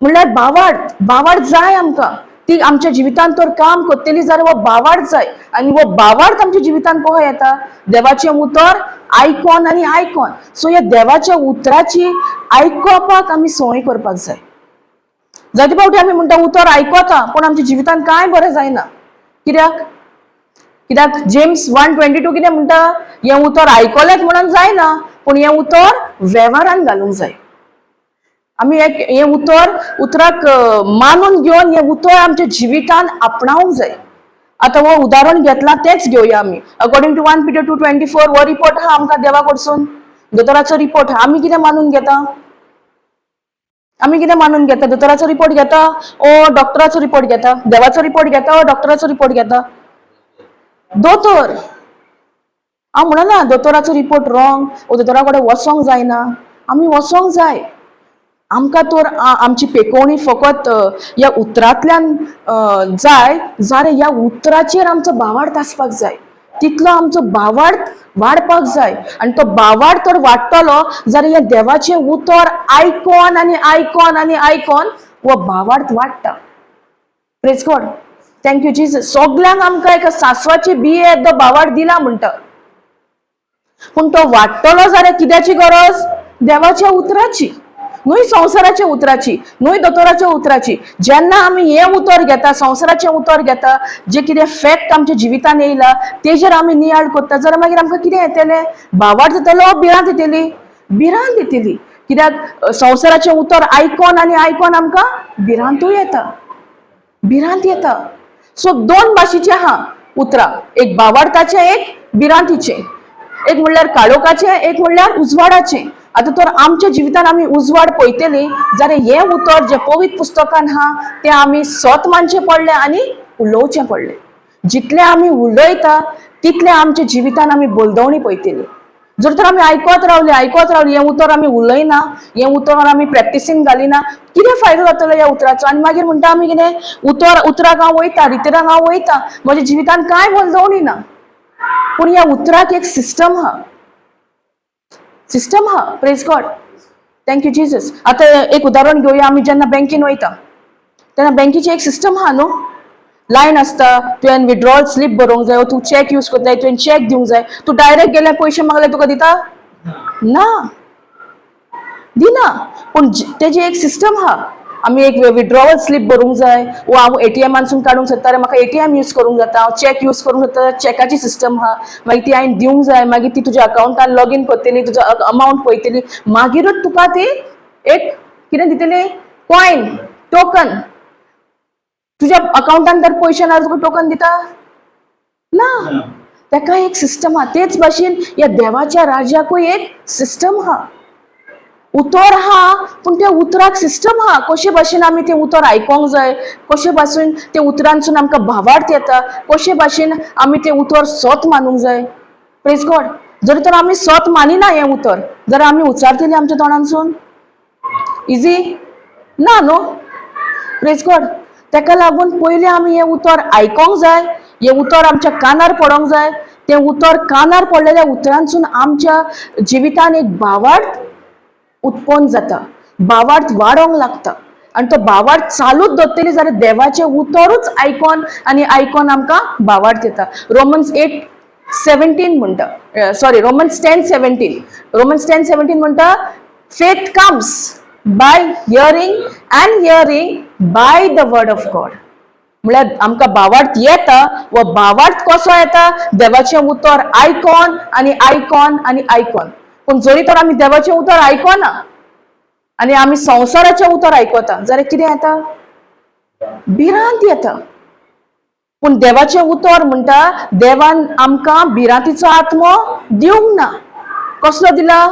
म्हणल्यार भावार्थ. भावार्थ जाय आमकां. ती आमच्या जिवितांत तर काम करतली जाल्यार हो भावार्थ जाय. आनी हो भावार्थ आमच्या जिवितांत कसो येता? देवाचें उतर आयकोन आनी आयकोन. सो ह्या देवाच्या उतराची आयकोपाक आमी संवय करपाक जाय. जायते फावटी आमी म्हणटा उतर आयकोता, पूण आमच्या जिवितांत कांय बरें जायना. कित्याक? कित्याक जेम्स 1:22 कितें म्हणटा? हें उतर आयकलेंच म्हणून जायना, पूण हें उतर वेव्हारान घालूंक जाय. आमी एक हें उतर, उतराक मानून घेवन हें उतर आमच्या जिवितान आपणावंक जाय. आतां हो उदाहरण घेतलां तेंच घेवया आमी. According to 1 Peter 2:24, हो रिपोर्ट आहा आमकां देवा कडसून, दोतोराचो रिपोर्ट. आमी कितें मानून घेता? आमी कितें मानून घेता? दोतोराचो रिपोर्ट घेता ओ डॉक्टराचो रिपोर्ट घेता? देवाचो रिपोर्ट घेता ओ डॉक्टराचो रिपोर्ट घेता? दोतोर. हांव म्हणना दोतोराचो रिपोर्ट रॉंग ओ दोतोरा कडेन वचोंक जायना. आमी वचोंक जाय. आमकां तर आमची पेकोवणी फकत ह्या उतरांतल्यान जाय जाल्यार ह्या उतराचेर आमचो भावार्थ आसपाक जाय. तितलो आमचो भावार्थ वाडपाक जाय. आनी तो भावार्थ तर वाडटलो जाल्यार ह्या देवाचें उतर आयकोन आनी आयकोन आनी आयकोन हो भावार्थ वाडटा. Praise God, thank you Jesus. सगल्यांक आमकां एका सासवाची बिये येदो भावार्थ दिला म्हणटा, पूण तो वाडटलो जाल्यार कित्याची गरज? देवाच्या उतराची न्हय, संवसाराच्या उतराची न्हय, दोतोराच्या उतराची. जेन्ना आमी हें उतर घेता, संवसाराचें उतर घेता, जे कितें फॅक्ट आमच्या जिवितान येयला तेजेर आमी नियाळ करता जाल्यार मागीर आमकां कितें येतलें? भावार्थ येतलो, भिरांत येतली? भिरांत येतली, कित्याक संवसाराचें उतर आयकोन आनी आयकोन आमकां भिरांतूय येता, भिरांत येता. सो दोन भाशेचे आहा उतरां, एक भावार्थाचें, एक भिरांतीचें. एक म्हणल्यार काळोखाचें, एक म्हणल्यार उजवाडाचें. आतां तर आमच्या जिवितान आमी उजवाड पळयतली जाल्यार हें उतर जें पवित्र पुस्तकान आहा तें आमी सत मानचें पडलें आनी उलोवचें पडलें. जितलें आमी उलयता तितलें आमच्या जिवितान आमी बदलवणी पळयतली. जर तर आमी आयकत रावली, आयकत रावली, हें उतर आमी उलयना, हें उतर आमी प्रॅक्टिसीन घालिना, कितें फायदो जातलो ह्या उतराचो? आनी मागीर म्हणटा आमी कितें उतर, उतराक हांव वयता, रितराक हांव वयता, म्हज्या जिवितान कांय बदलवणी ना. पूण ह्या उतराक एक सिस्टम आहा, सिस्टम आहा. Praise God, thank you Jesus. आतां एक उदाहरण घेवया. आमी जेन्ना बँकेन वयता तेन्ना बँकेची एक सिस्टम आहा न्हू? लायन आसता, तुवें विड्रॉल स्लीप बरोवंक जाय, तूं चॅक यूज करताय, तुवें चॅक दिवंक जाय. तूं डायरेक्ट गेल्यार पयशे मागले तुका दिता? ना, दिना. पूण तेजी एक सिस्टम आहा. आमी एक विड्रॉवल स्लीप बरोवंक जाय वो हांव एटीएमानसून काडूंक सोदता जाल्यार म्हाका एटीएम यूज करूंक जाता. हांव चॅक यूज करूंक सोदता, चॅकाची सिस्टम आहा. मागीर ती हांवें दिवंक जाय. मागीर ती तुज्या अकावंटान लॉगीन करतली, तुजो अमावंट पळयतली, मागीरूच तुका ती एक कितें दितली, कॉयन, टोकन. तुज्या अकावंटान जर पयशे ना, तुका टोकन दिता? ना. तेका एक सिस्टम आहा. तेच भाशेन ह्या देवाच्या राज्याकूय एक सिस्टम आहा. उतर आहा पूण त्या उतराक सिस्टम आहा. कशे भाशेन आमी तें उतर आयकोंक जाय, कशे भाशेन ते उतरांसून आमकां भावार्थ येता, कशे भाशेन आमी तें उतर सत मानूंक जाय. प्रेज गॉड. जर तर आमी सत मानिना हें उतर, जर आमी उच्चारतली आमच्या तोंडांसून इजी ना न्हू. Praise God. तेका लागून पयलीं आमी हें उतर आयकोंक जाय, हें उतर आमच्या कानार पडोंक जाय. तें उतर कानार पडलेल्या उतरांसून आमच्या जिवितान एक भावार्थ उत्पन्न जाता, भावार्थ वाडोंक लागता आनी तो भावार्थ चालूच दवरतली जाल्यार देवाचें उतरूच आयकोन आनी आयकोन आमकां भावार्थ येता. रोमन्स 8:17 म्हणटा, सॉरी, रोमन्स 10:17, रोमन्स 10:17 म्हणटा, faith comes by hearing and hearing by the word of God. म्हळ्यार आमकां भावार्थ येता. वो भावार्थ कसो येता? देवाचें उतर आयकोन आनी आयकोन आनी आयकोन. पूण जरी तर आमी देवाचें उतर आयकोना आनी आमी संवसाराचें उतर आयकता जाल्यार कितें येता? भिरांत येता. पूण देवाचें उतर म्हणटा देवान आमकां भिरांतीचो आत्मो दिवंक ना. कसलो दिला?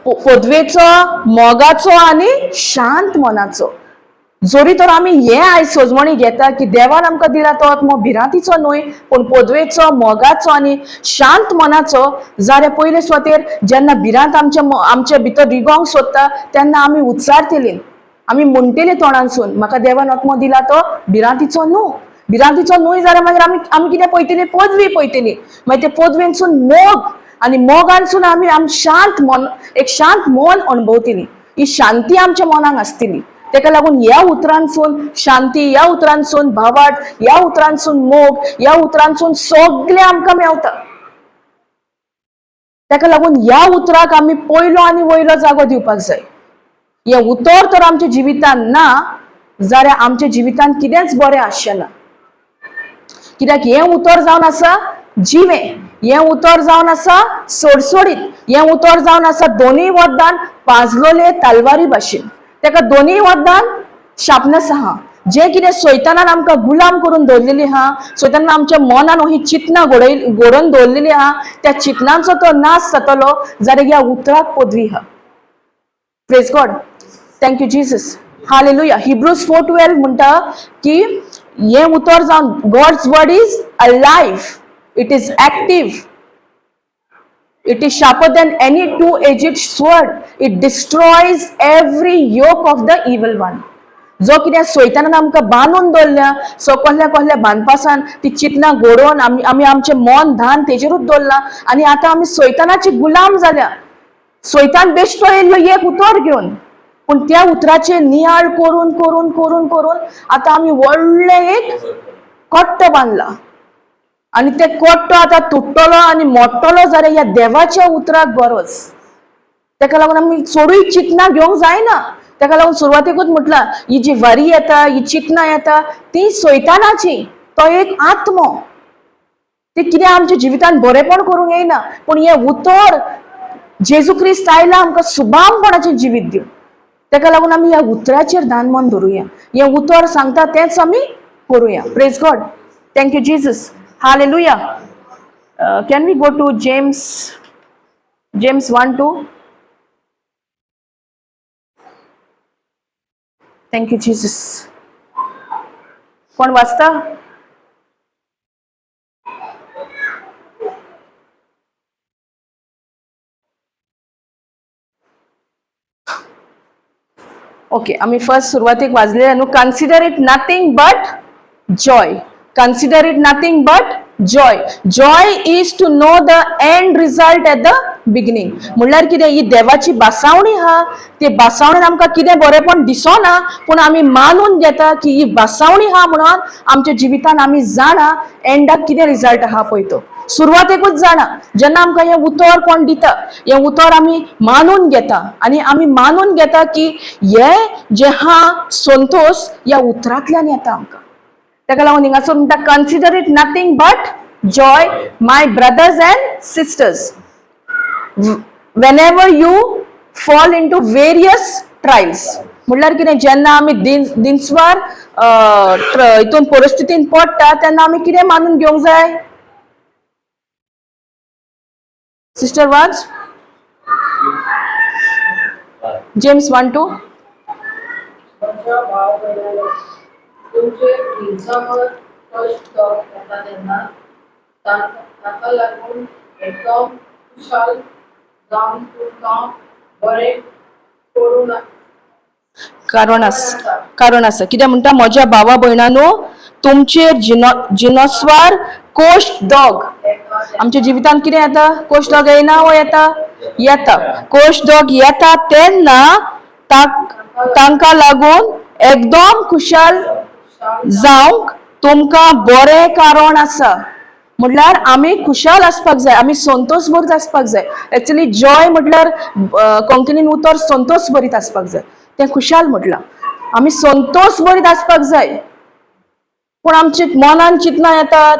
पदवेचो, मोगाचो आनी शांत मनाचो. जरी तर आमी हें आयज सजमणी घेता की देवान आमकां दिला तो आत्मो भिरांतीचो न्हय पूण पदवेचो, मोगाचो आनी शांत मनाचो, जाल्यार पयले सुवातेर जेन्ना भिरांत आमच्या आमच्या भितर रिगोंक सोदता तेन्ना आमी उच्चारतली, आमी म्हणटली तोंडांसून, म्हाका देवान आत्मो दिला तो भिरांतीचो न्हू. भिरांतीचो न्हय जाल्यार मागीर आमी आमी कितें पळयतली? पदवी पळयतली. मागीर ते पदवेनसून मोग आनी मोगानसून आमी आम शांत मन, एक शांत मन अणभवतली. ही शांती आमच्या मनाक आसतली. तेका लागून ह्या उतरांसून शांती, ह्या उतरांसून भावार्थ, ह्या उतरांसून मोग, ह्या उतरांसून सगळें आमकां मेवता. तेका लागून ह्या उतराक आमी पयलो आनी वयलो जागो दिवपाक जाय. हें उतर तर आमच्या जिवितान ना जाल्यार आमच्या जिवितान कितेंच बरें आसचें ना. कित्याक हें उतर जावन आसा जिवें, हें उतर जावन आसा सोडसोडीत, हें उतर जावन आसा दोनूय वद्दान पाजलोले तलवारी भाशेन. तेका दोनूय वद्दान शार्पनेस आहा. जें कितें सैतानान आमकां गुलाम करून दवरलेली आहा, सैतानान आमच्या मनान ही चिंतनां घडोवन दवरलेली आहा, त्या चिंतनांचो तो नाश जातलो जाल्यार ह्या उतराक पदवी आहा. Praise God. Thank you Jesus. Hallelujah. Hebrews 4:12 म्हणटा की हें उतर जावन God's word is alive, it is active, it is sharper than any two edged sword, it destroys every yoke of the evil one. जो कितें सैतानान आमकां बांदून दवरल्या, सो कसल्या कसल्या बांदपासान ती चिंतनां घडोवन आमी आमी आमचें मन धान तेजेरूच दवरलां आनी आतां आमी सैतानाची गुलाम जाल्या. सैतान बेश्टो येयल्लो एक उतर घेवन, पूण त्या उतराचेर नियाळ करून करून करून करून आतां आमी व्हडलें एक कट्ट बांदला आनी ते कट्टो आतां तुट्टलो आनी मोडटलो जाल्यार ह्या देवाच्या उतराक गरज. तेका लागून आमी चडूय चिंतनां घेवंक जायना. तेका लागून सुरवातेकूच म्हटलां, ही जी वारी येता, ही चिंतनां येता ती सैतानाची, तो एक आत्मो. ती कितें आमच्या जिवितान बरेंपण करूंक येयना, पूण हें उतर जेजू क्रिस्त आयला आमकां सुबामपणाचें जिवीत दिवन. तेका लागून आमी ह्या उतराचेर दान मन धरुया. हें उतर सांगता तेंच आमी करुया. Praise God. Thank you Jesus. Hallelujah. Can we go to James, James 1:2? Thank you Jesus. कोण वाचता? ओके, आमी फर्स्ट सुरवातेक वाजले न्हू. Consider it nothing but joy. Consider it nothing but joy. Joy is to know the end result at the beginning. म्हणल्यार कितें? ही देवाची बासावणी आहा, ते बासावणेन आमकां कितें बरेंपण दिसना पूण आमी मानून घेता की ही बासावणी आहा म्हणून आमच्या जिवितान आमी जाणा एंडाक कितें रिजल्ट आहा पळय तो. सुरवातेकूच जाणा. जेन्ना आमकां हें उतर कोण दिता, हें उतर आमी मानून घेता आनी आमी मानून घेता की हे जें आहा संतोश ह्या उतरांतल्यान येता आमकां. तेका लागून हिंगासर म्हणटा, consider it nothing but joy my brothers and sisters whenever you fall into various trials. म्हणल्यार कितें? जेन्ना आमी दिनस्वार हितून परिस्थितीन पडटा तेन्ना आमी कितें मानून घेवंक जाय? सिस्टर वाच जेम्स 1:2. म्हज्या भाव भयणांनो, तुमचे हिंसामय कश्ट येता तेन्ना ताका लागून एकदम खुशाल जावन तुमकां बरें करूं कारण आसा, कारण आसा. कितें म्हणटा? म्हज्या भावा भयणांनो, तुमचेर जिनोस्वार कोश दोग. आमच्या जिवितांत कितें येता? कोश दोग येना वो येता? येता. कोश दोग येता तेन्ना तांकां लागून एकदम खुशाल जावंक तुमकां बरें कारण आसा. म्हटल्यार आमी खुशाल आसपाक जाय, आमी संतोश भरीत आसपाक जाय. एक्चुली जॉय म्हटल्यार कोंकणीन उतर संतोश भरीत आसपाक जाय, तें खुशाल म्हटलां. आमी संतोश भरीत आसपाक जाय. पूण आमचे मनान चिंतनां येतात,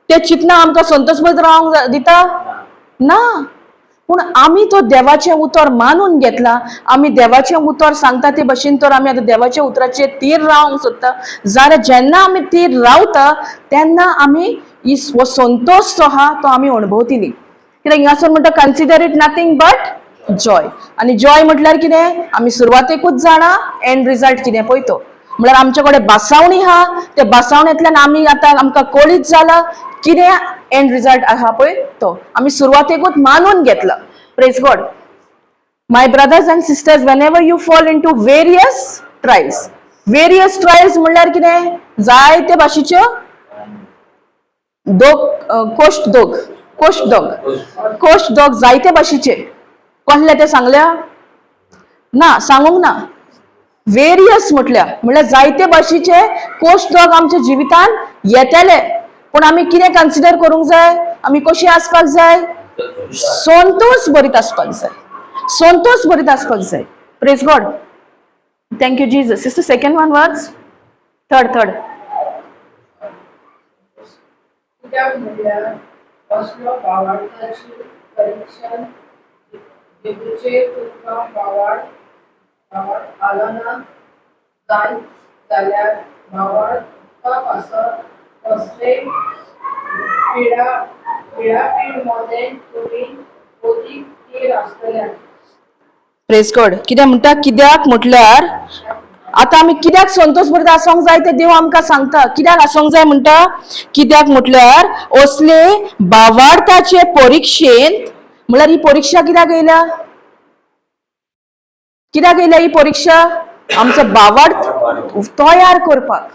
ते चिंतनां आमकां संतोश भरीत रावंक दिता ना. पूण आमी तो देवाचें उतर मानून घेतला, आमी देवाचें उतर सांगता ते भशेन तर आमी आतां देवाच्या उतराचेर तीर रावंक सोदता जाल्यार जेन्ना आमी तीर रावता तेन्ना आमी ही हो संतोश जो आहा तो आमी अणभवतली. कित्याक हिंगासर म्हणटा consider it nothing but joy. आनी जॉय म्हटल्यार कितें? आमी सुरवातेकूच जाणा एंड रिजल्ट कितें पळय तो. म्हळ्यार आमचे कडेन बासावणी आहा, त्या बासावणेंतल्यान आमी आतां आमकां कळीत जाला कितें एंड रिजल्ट आहा पळय तो आमी सुरवातेकूच मानून घेतला. Praise God. My brothers and sisters, whenever you fall into various trials, various trials म्हणल्यार कितें? जायते भाशेच्यो दोग, कोश्ट दोग, कोश्ट दोग, कोश्ट दोग जायते भाशेचे. कसले ते सांगल्या ना, सांगूंक ना. वेरियस म्हटल्या म्हणल्यार जायते भाशेचे कोश्ट दोग आमच्या जिवितान येतले. पूण आमी कितें कन्सिडर करूंक जाय? आमी कशी आसपाक जाय? संतोष भरीत आसपाक जाय, संतोष भरीत आसपाक जाय. Praise God. Thank you Jesus. Sister, second one words, third third. कित्याक म्हणल्यार असलो भावार्थाची परिक्षण जेजूचेर तुमकां भावार्थ आलो जायत जाल्यार भावार्था पासत कसले पिडापीड मदें तुमी अदीक थीर आसतले. प्रेज गॉड. कित्याक म्हणटा? कित्याक म्हटल्यार आतां आमी कित्याक संतोष भरीत आसोंक जाय तें देव आमकां सांगता. कित्याक आसोंक जाय म्हणटा? कित्याक म्हटल्यार असले भावार्थाचे परिक्षेंत, म्हळ्यार ही परिक्षा कित्याक येयल्या? कित्याक येयल्या ही परिक्षा? आमचो भावार्थ तयार करपाक.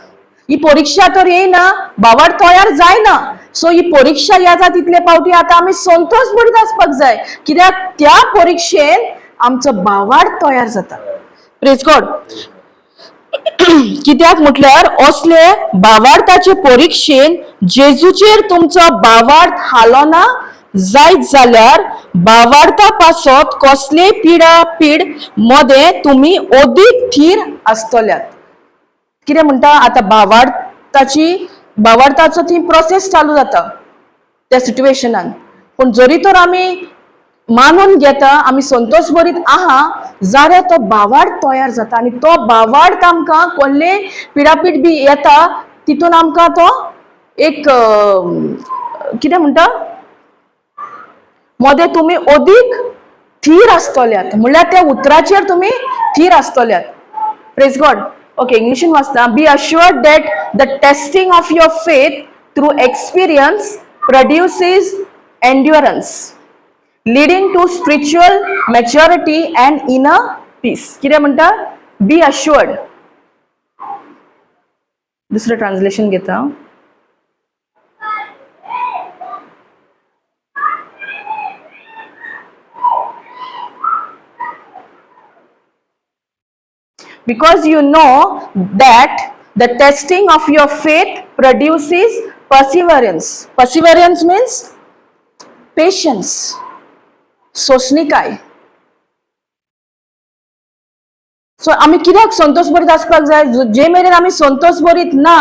ही परिक्षा तर येयना, भावार्थ तयार जायना. सो ही परिक्षा येता तितले फावटी आतां आमी संतोष भरीत आसपाक जाय, कित्याक त्या परिक्षेन आमचो भावार्थ तयार जाता. Praise God. कित्याक म्हटल्यार असले भावार्थाचे परिक्षेन जेजूचेर तुमचो भावार्थ हालोना जायत जाल्यार भावार्था पासत कसले पिडा पीड मदें तुमी अदीक थीर आसतल्यात. कितें म्हणटा आतां? भावार्थाचो ती प्रोसेस चालू जाता त्या सिट्युएशनान. पूण जरी तर आमी मानून घेता, आमी संतोष भरीत आहा जाल्यार तो भावार्थ तयार जाता आनी तो भावार्थ आमकां कसले पिडापीड बी येता तितून आमकां तो एक कितें म्हणटा मदें तुमी अदीक थीर आसतल्यात, म्हणल्यार त्या उतराचेर तुमी थीर आसतल्यात. Praise God. Okay, इंग्लिशीन वाचता. Be assured that the testing of your faith through experience produces endurance, leading to spiritual maturity and inner peace. कितें म्हणटा? बी अश्युअर्ड. दुसरें ट्रान्सलेशन घेता हांव. Because you know that the testing of your faith produces perseverance. Perseverance means patience, सोंसणीकाय. सो आमी कित्याक संतोष भरीत आसपाक जाय? जे मेरेन आमी संतोष भरीत ना,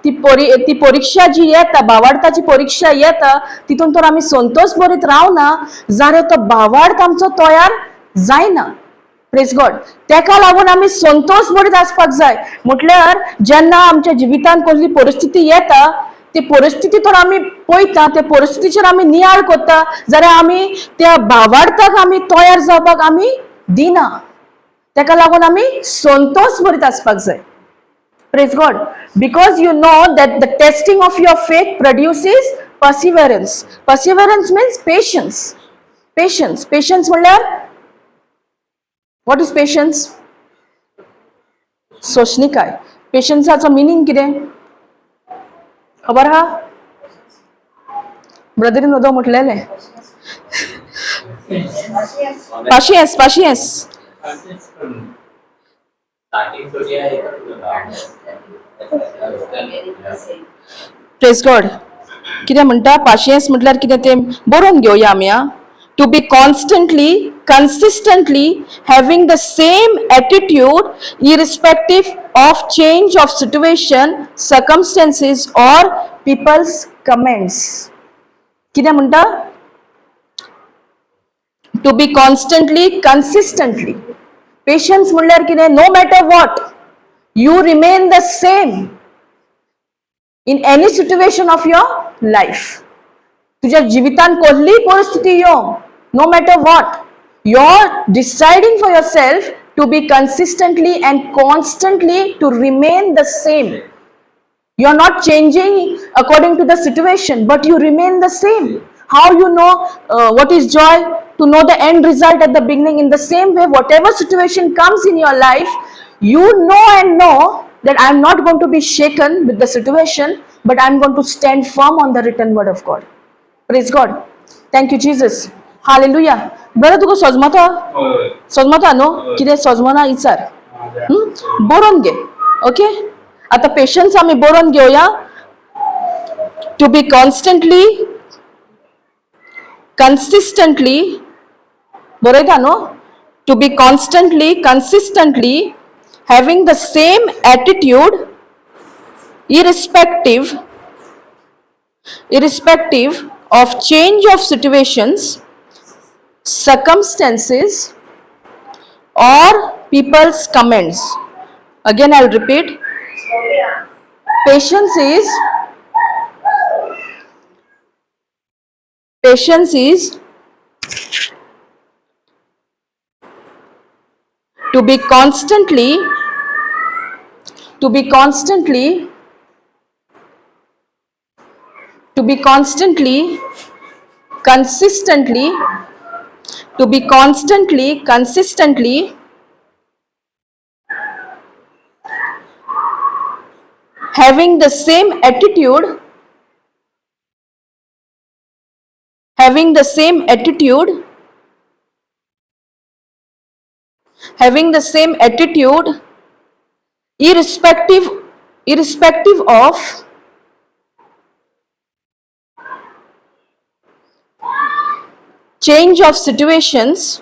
ती परिक्षा जी येता, भावार्थाची परिक्षा येता, तितून तर आमी संतोष भरीत रावना जाल्यार तो भावार्थ आमचो तयार जायना. Praise God. तेका लागून आमी संतोष भरीत आसपाक जाय. म्हटल्यार जेन्ना आमच्या जिवितांत कसली परिस्थिती येता ती परिस्थिती तर आमी पळयता, ते परिस्थितीचेर आमी नियाळ करता जाल्यार आमी त्या भावार्थाक आमी तयार जावपाक आमी दिना. तेका लागून आमी संतोष भरीत आसपाक जाय. Praise God. Because you know that the testing of your faith produces perseverance. Perseverance means patience. Patience. Patience म्हणल्यार, what is patience? सोशणिकाय. पेशन्साचो मिनींग कितें खबर आहा? ब्रदरीन वदो म्हटलेलें. Patience, patience. Starting थोडी आहे का तुझं? प्रेज गॉड. कितें म्हणटा पाशियेंस म्हटल्यार कितें तें बरोवन घेवया आमी. आं, to be constantly, consistently having the same attitude irrespective of change of situation, circumstances or people's comments. कितें म्हणटा? To be constantly, consistently. Patience म्हणल्यार कितें? No matter what, you remain the same in any situation of your life. तुझ्या जिवितान कसलीय परिस्थिती येवं, no matter what, you are deciding for yourself to be consistently and constantly to remain the same. You are not changing according to the situation, but you remain the same. How you know what is joy? To know the end result at the beginning. In the same way, whatever situation comes in your life, you know and know that I am not going to be shaken with the situation, but I am going to stand firm on the written word of God. Praise God. Thank you, Jesus. Hallelujah. बरें, तुका सजमता? हय. सजमता न्हू? कितें सजमना विचार. बरोवन घे. ओके, आतां पेशन्स आमी बरोवन घेवया. To be constantly, consistently, बरयता न्हू? To be constantly, consistently having the same attitude irrespective of change of situations, circumstances or people's comments. Again, I'll repeat. Patience is to be constantly, to be constantly, to be constantly, consistently, to be constantly, consistently having the same attitude, having the same attitude, having the same attitude irrespective of change of situations,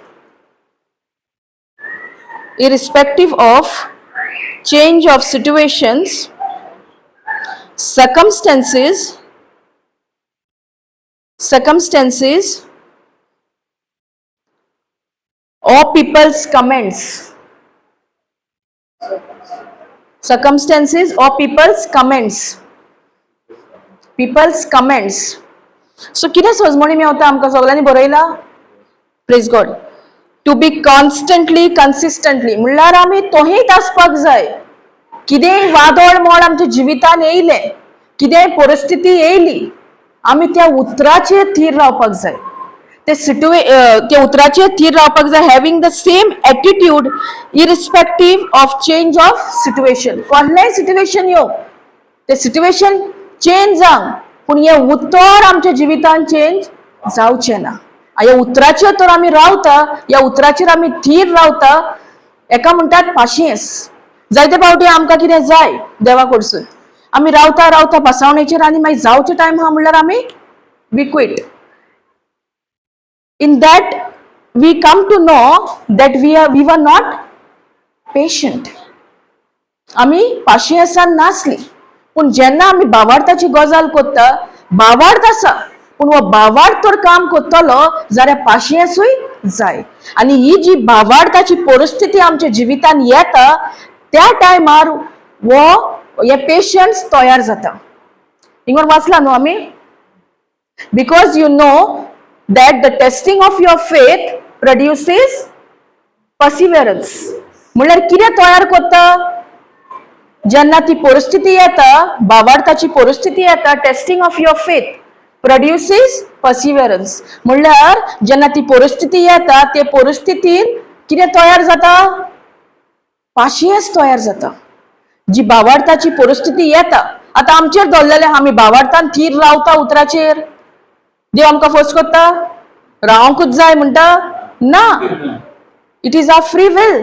irrespective of change of situations, circumstances, circumstances or people's comments, circumstances or people's comments, people's comments. So कितें सजमणी मेवता आमकां? सगळ्यांनी बरयला? Praise God. To be constantly, consistently म्हणल्यार आमी तोहीच आसपाक जाय. कितेंय वादळ मोड आमच्या जिवितान येयलें, कितेंय परिस्थिती येयली, आमी त्या उतराचेर थीर रावपाक जाय. ते सिटुए त्या उतराचेर थीर रावपाक जाय. Having the same attitude irrespective of change of situation. कसलेंय सिट्युएशन येवं, ते सिट्युएशन चेंज जावं, पूण हें उतर आमच्या जिवितान चेंज जावचें ना. ह्या उतराचेर तर आमी रावता, ह्या उतराचेर आमी थीर रावता, एका म्हणटात पाशियेंस. जायते फावटी आमकां कितें जाय देवा कडसून, आमी रावता रावता पासावणेचेर आनी मागीर जावचे टायम आहा म्हणल्यार आमी we quit. In that we come to know that we were not patient. आमी पाशियेंसान नासली. पूण जेन्ना आमी भावार्थाची गजाल करता, भावार्थ आसा, पूण हो भावार्थ तर काम करतलो जाल्यार पाशियेंसूय जाय. आनी ही जी भावार्थाची परिस्थिती आमच्या जिवितान येता, त्या टायमार हो हे पेशन्स तयार जाता. हिंगर वाचला न्हू आमी? Because you know that the testing of your faith produces perseverance. म्हणल्यार कितें तयार करता? जेन्ना ती परिस्थिती येता, बावार्थाची परिस्थिती येता, testing of your faith produces perseverance. म्हणल्यार जेन्ना ती परिस्थिती येता, ते परिस्थितीन कितें तयार जाता? पाशियेंस तयार जाता. जी बावार्थाची परिस्थिती येता, आतां आमचेर दवरलेलें, आमी बावार्थान थीर रावता उतराचेर. देव आमकां फोर्स करता रावंकूच जाय म्हणटा ना. It is our free will.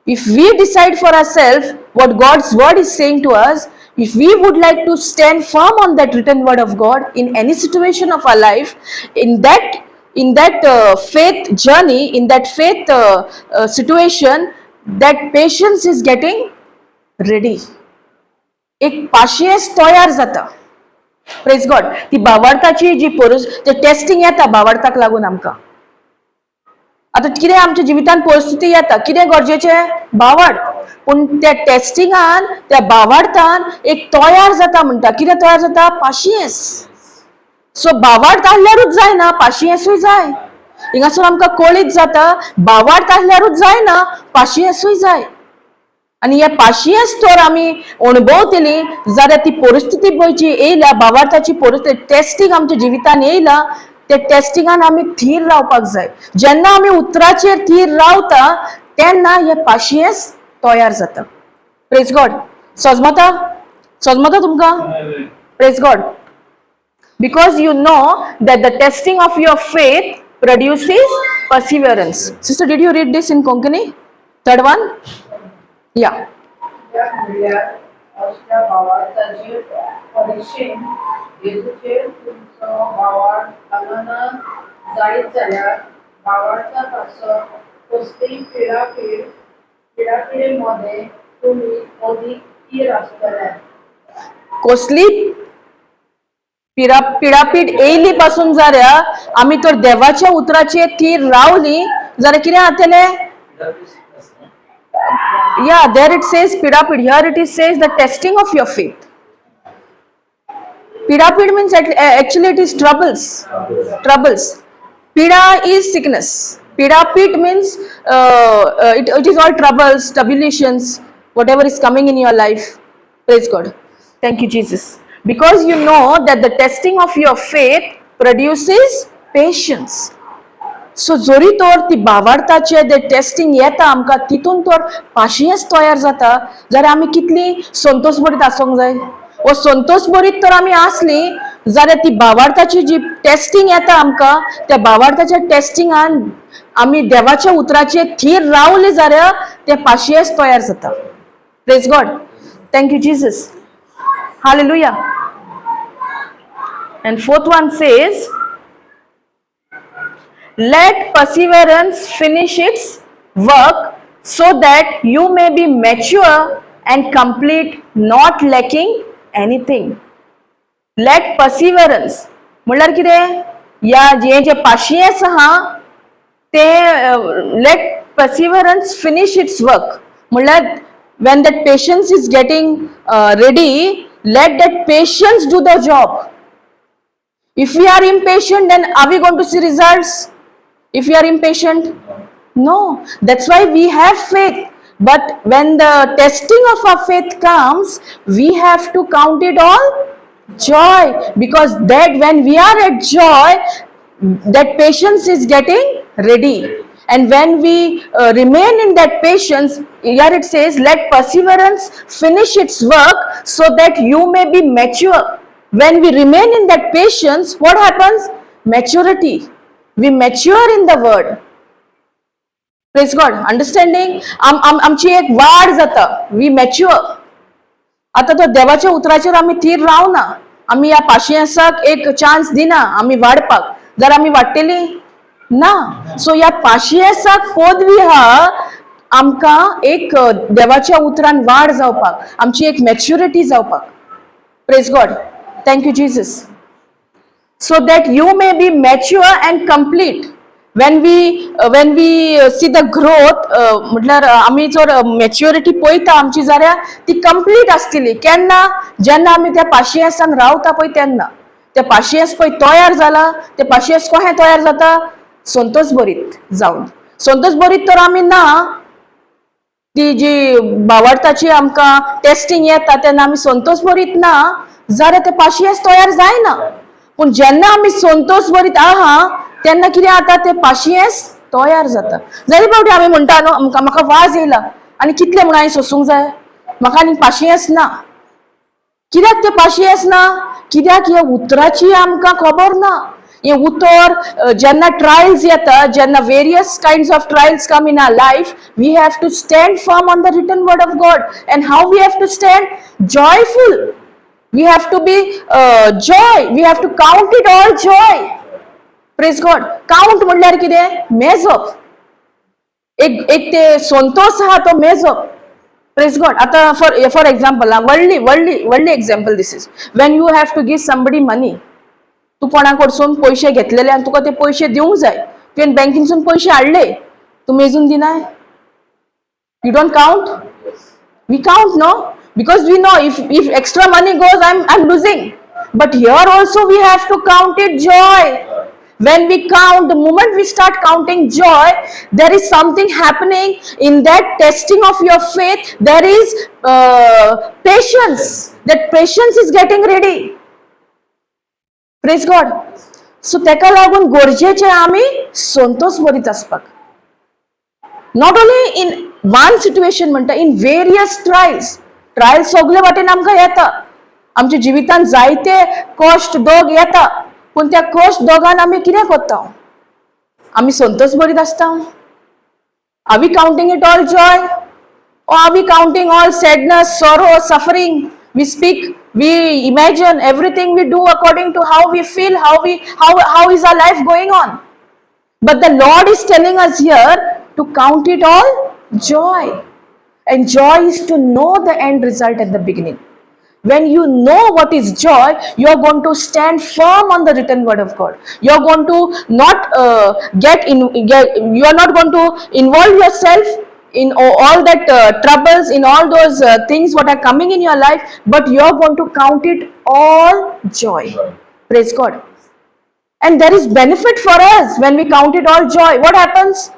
If we decide for ourselves what God's word is saying to us, if we would like to stand firm on that written word of God in any situation of our life, in that faith journey, in that faith situation, that patience is getting ready. एक पाशियेंस तयार जाता. प्रेज गॉड. ती बावार्थाची जी पोरस ते टेस्टिंग येता बावार्थाक लागून आमकां, आतां कितें आमच्या जिवितांत परिस्थिती येता, कितें गरजेचें? बावड. पूण त्या टेस्टिंगान, त्या बावार्थान एक तयार जाता म्हणटा. कितें तयार जाता? पाशियेंस. सो बावार्थ आहल्यारूच जायना, पाशियेंसूय जाय. हिंगासर आमकां कळीत जाता, बावार्थ आहल्यारूच जायना, पाशियेंसूय जाय. आनी हे पाशियेंस तर आमी अणभवतली जाल्यार ती परिस्थिती पळय जी येयल्या, बावार्थाची परिस्थिती, टेस्टिंग आमच्या जिवितान येयला, ते टेस्टिंगान आमी थीर रावपाक जाय. जेन्ना आमी उतराचेर थीर रावता, तेन्ना हे पाशियेंस तयार जाता. प्रेज गॉड. सजमता? सजमता तुमकां? Praise God. Because you know that the testing of your faith produces perseverance. Sister, did you read this in Konkani? Third one? Yeah. कित्याक म्हणल्यार असल्या भावार्थाचे परिक्षेन जेजूचेर तुमचो भावार्थ कालना जायत जाल्यार भावार्था पासत कसलीय पिडापीडे मदें तुमी अदीक थीर आसतले. कसली पिरा पिडापीड येयली पासून जाल्यार आमी तर देवाच्या उतराचेर थीर रावली जाल्यार कितें जातलें? Yeah, there it says पिडापीड. Here it is says the testing of your faith. पिडापीड means actually it is troubles. Troubles. Pida is sickness. पिडापीड means it is all troubles, tribulations, whatever is coming in your life. Praise God. Thank you, Jesus. Because you know that the testing of your faith produces patience. So जरी तर ती बावार्थाचे ते टेस्टिंग येता आमकां, तितून तर पाशियेंस तयार जाता जाल्यार आमी कितली संतोश बरीत आसूंक जाय. वो संतोश बरीत तर आमी आसली जाल्यार ती बावार्थाची जी टेस्टिंग येता आमकां, त्या बावार्थाच्या टेस्टिंगान आमी देवाच्या उतराचेर थीर रावले जाल्यार ते पाशियेंस तयार जाता. Praise God. Thank you, Jesus. Hallelujah. And fourth one says, "Let perseverance finish its work so that you may be mature and complete, not lacking anything." Let perseverance म्हणल्यार कितें? या हें जें पाशियेंस आहा ते, let perseverance finish its work म्हणल्यार when that patience is getting ready, let that patience do the job. If we are impatient, then are we going to see results? If we are impatient? No. That's why we have faith. But when the testing of our faith comes, we have to count it all joy, because that when we are at joy, that patience is getting ready. And when we remain in that patience, here it says, "Let perseverance finish its work so that you may be mature." When we remain in that patience, what happens? Maturity. We mature in the word. Praise God. Understanding? आमची एक वाढ जाता. We mature. आता तो देवाच्या उतराचेर आमी थीर रावना, आमी ह्या पाशियेंसाक एक चान्स दिना आमी वाडपाक, जाल्यार आमी वाडटली ना. सो ह्या पाशियेंसाक पदवी हा आमकां एक देवाच्या उतरान वाड जावपाक, आमची एक मॅच्युरिटी जावपाक. Praise God. Thank you, Jesus. So that you may be mature and complete. When we see the growth, म्हटल्यार आमी जर मॅच्युरिटी पळयता आमची जाल्यार ती कंप्लीट आसतली केन्ना? जेन्ना आमी त्या पाशियेसान रावता पळय तेन्ना. ते पाशियेस पळय तयार जाला, ते पाशियेस कशें तयार जाता? संतोष भरीत जावन. संतोष भरीत तर आमी ना, ती जी भावार्थाची आमकां टेस्टिंग येता तेन्ना आमी संतोष भरीत ना जाल्यार ते पाशियेस तयार जायना. पूण जेन्ना आमी संतोष भरीत आहा तेन्ना कितें जाता? ते पाशियेस तयार जाता. जायते फावटी आमी म्हणटा न्हू, आमकां म्हाका वाज येयला आनी कितले म्हणून हांवें सोंसूंक जाय, म्हाका आनी पाशियेस ना. कित्याक ते पाशियेस ना? कित्याक ह्या उतराची आमकां खबर ना. हें उतर जेन्ना ट्रायल्स येता, जेन्ना various kinds of trials come in our life, we have to stand firm on the written word of God. And how we have to stand? Joyful. We have to be joy. We have to count it all joy. Praise God. Count म्हणल्यार कितें? मेजप. एक एक ते संतोष आहा तो मेजप. प्रेज गॉड. आतां फॉर एग्जाम्पल, व्हडली व्हडली व्हडली example this is when you have to give somebody money. तूं कोणा कडसून पयशे घेतलेले आनी तुका ते पयशे दिवंक जाय. तुवें बँकीनसून पयशे हाडले, तूं मेजून दिनाय? You don't count? We count, no? Because we know if extra money goes, I'm losing. But here also we have to count it joy. When we count, the moment we start counting joy, there is something happening in that testing of your faith. There is patience. That patience is getting ready. Praise God. So तेका लागून गरजेचें आमी संतोष भरीत आसपाक, not only in one situation म्हणटा, इन वेरियस ट्रायल्स. ट्रायल्स सगळे वाटेन आमकां येता. आमच्या जिवितान जायते कश्ट दोग येता, पूण त्या कश्ट दोगान आमी कितें करता? आमी संतोष भरीत आसता? Are we counting it all joy or are we counting all sadness, sorrow, suffering? We speak, we imagine everything, we do according to how we feel, how is our life going on. But the Lord is telling us here to count it all joy. And joy is to know the end result at the beginning. When you know what is joy, you are going to stand firm on the written word of God. You are going to not get in, get, you are not going to involve yourself in all that troubles, in all those things what are coming in your life, but you are going to count it all joy. Praise God. And there is benefit for us when we count it all joy. What happens?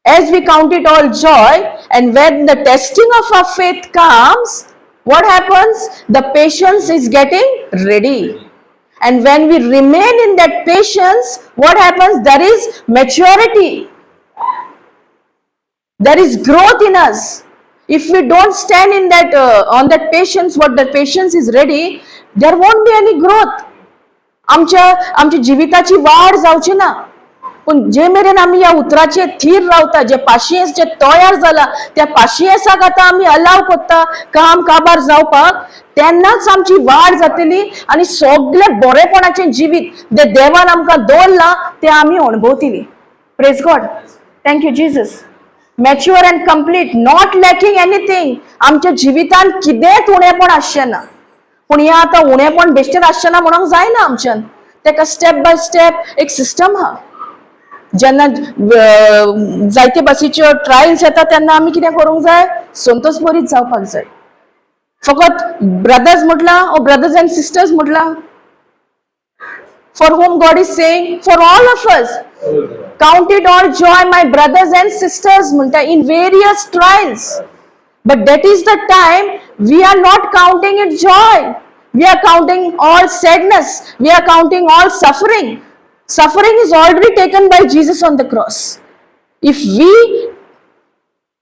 As we count it all joy, and when the testing of our faith comes, what happens? The patience is getting ready. And when we remain in that patience, what happens? There is maturity. There is growth in us. If we don't stand in that on that patience, what the patience is ready, there won't be any growth. आमच्या आमच्या जिविताची वाड जावची ना. पूण जे मेरेन आमी ह्या उतराचेर थीर रावता, जे पाशियेस जे तयार जाला त्या पाशियेसाक आतां आमी अलाव करता काम काबार जावपाक, तेन्नाच आमची वाड जातली आनी सगळे बरेपणाचें जिवीत जे देवान आमकां दवरलां तें आमी अणभवतली. Praise God. Thank you, Jesus. Mature and complete, not lacking anything. आमच्या जिवितान कितेंच उणेपण आसचें ना. पूण हें आतां उणेपण बेश्टेच आसचें ना म्हणूंक जायना आमच्यान. तेका स्टेप बाय स्टेप एक सिस्टम आहा. जेन्ना जायते भाशेच्यो ट्रायल्स येता तेन्ना आमी कितें करूंक जाय? संतोष भरीत जावपाक जाय. फकत ब्रदर्स म्हटलां ओ ब्रदर्स अँड सिस्टर्स म्हटलां? For whom God is saying? For all of us. "Count it all joy, my brothers and sisters" म्हणटा, in various trials. But that is the time we are not counting it joy. We are counting all sadness. We are counting all suffering. Suffering is already taken by Jesus on the cross. If we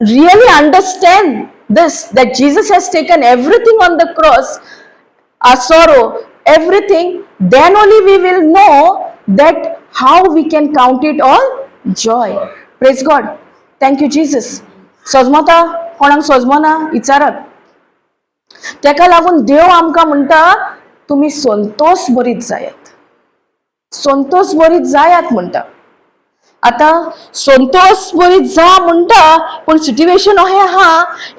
really understand this, that Jesus has taken everything on the cross, our sorrow, everything, then only we will know that how we can count it all joy. Praise God. Thank you, Jesus. सजमता कोणाक सजमना विचारात. तेका लागून देव आमकां म्हणटा, तुमी संतोष भरीत जायात, संतोष भरीत जायात म्हणटा. आतां संतोष भरीत जा म्हणटा, पूण सिट्युएशन अशें आहा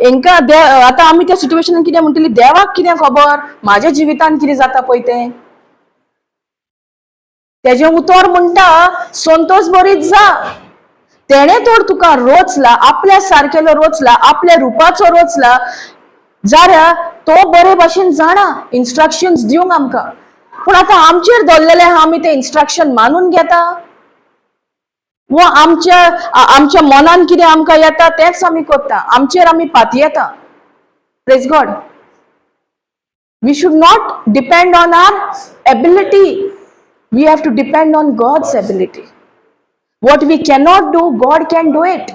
हेंकां आतां आमी त्या सिट्युएशनान कितें म्हणटली? देवाक कितें खबर म्हाज्या जिवितान कितें जाता पळय तें. तेजें उतर म्हणटा संतोष बरीत जा. तेणें तर तुका रोचला, आपल्या सारकेलो रोचला, आपल्या रुपाचो रोचला जाल्यार तो बरे भाशेन जाणा इन्स्ट्रक्शन्स दिवंक आमकां. पूण आतां आमचेर दवरलेलें आहा, आमी तें इन्स्ट्रक्शन मानून घेता वो आमच्या आमच्या मनान कितें आमकां येता तेंच आमी करता, आमचेर आमी पातयेता. Praise God. We should not depend on our ability. We have to depend on God's ability. What we cannot do, God can do it.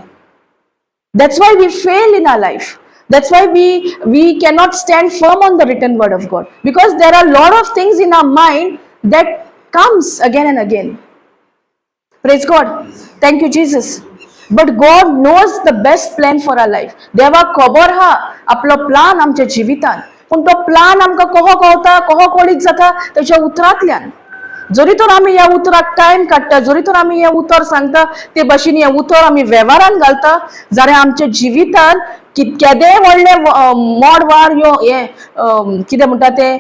That's why we fail in our life. That's why we cannot stand firm on the written word of God, because there are a lot of things in our mind that comes again and again. Praise God. Thank you, Jesus. But God knows the best plan for our life. देवाक खबर हा आपलो प्लान आमच्या जिवितान, पूण तो प्लान आमकां कहो कळता, कहो कळीत जाता? तेच्या उतरांतल्यान. जरी तर आमी ह्या उतराक टायम काडटा, जरी तर आमी हें उतर सांगता ते भाशेन हें उतर आमी वेव्हारान घालता जाल्यार आमच्या जिवितान केदें व्हडलें मोड वार यो हें कितें म्हणटा तें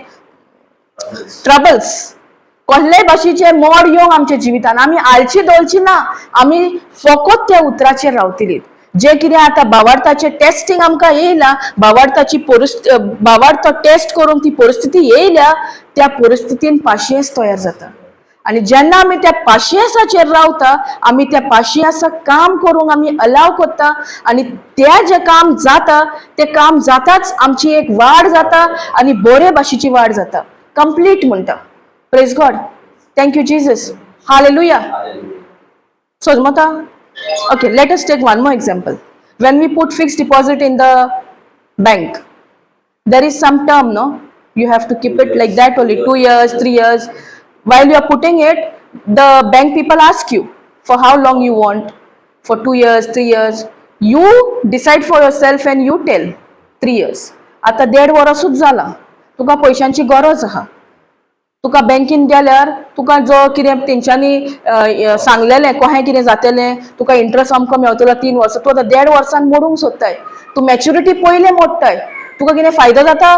ट्रबल्स, कसलेय भाशेचे मोड येवंक आमच्या जिवितान, आमी आलची दवरची ना. आमी फकत त्या उतराचेर रावतली. जे कितें आतां भावार्थाचें टेस्टिंग आमकां येयला, भावार्थाची परिस्थिती, भावार्थ टेस्ट करूंक ती परिस्थिती येयल्या, त्या परिस्थितीन पाशियेंस तयार जाता. आनी जेन्ना आमी त्या पाशियेंसाचेर रावता, आमी त्या पाशियेंसाक काम करूंक आमी अलाव करता आनी त्या जें काम जाता, तें काम जाताच आमची एक वाड जाता आनी बरे भाशेची वाड जाता, कंप्लीट म्हणटा. Praise God. Thank you, Jesus. Hallelujah. सजमता? Okay, let us take one more example. When we put fixed deposit in the bank, there is some term, no? You have to keep it like that only, 2 years, 3 years. While you are putting it, the bank people ask you for how long you want, for 2 years, 3 years. You decide for yourself and you tell 3 years. आता देड वर्सूच जाला, तुका पयशांची गरज आहा. तुका बँकेन गेल्यार तुका जो कितें तेंच्यांनी सांगलेलें कहें कितें जातलें, तुका इंट्रस्ट अमको मेवतलो 3 वर्सां, तूं आतां देड वर्सान मोडूंक सोदताय. तूं मॅच्युरिटी पयलें मोडटाय. तुका कितें फायदो जाता?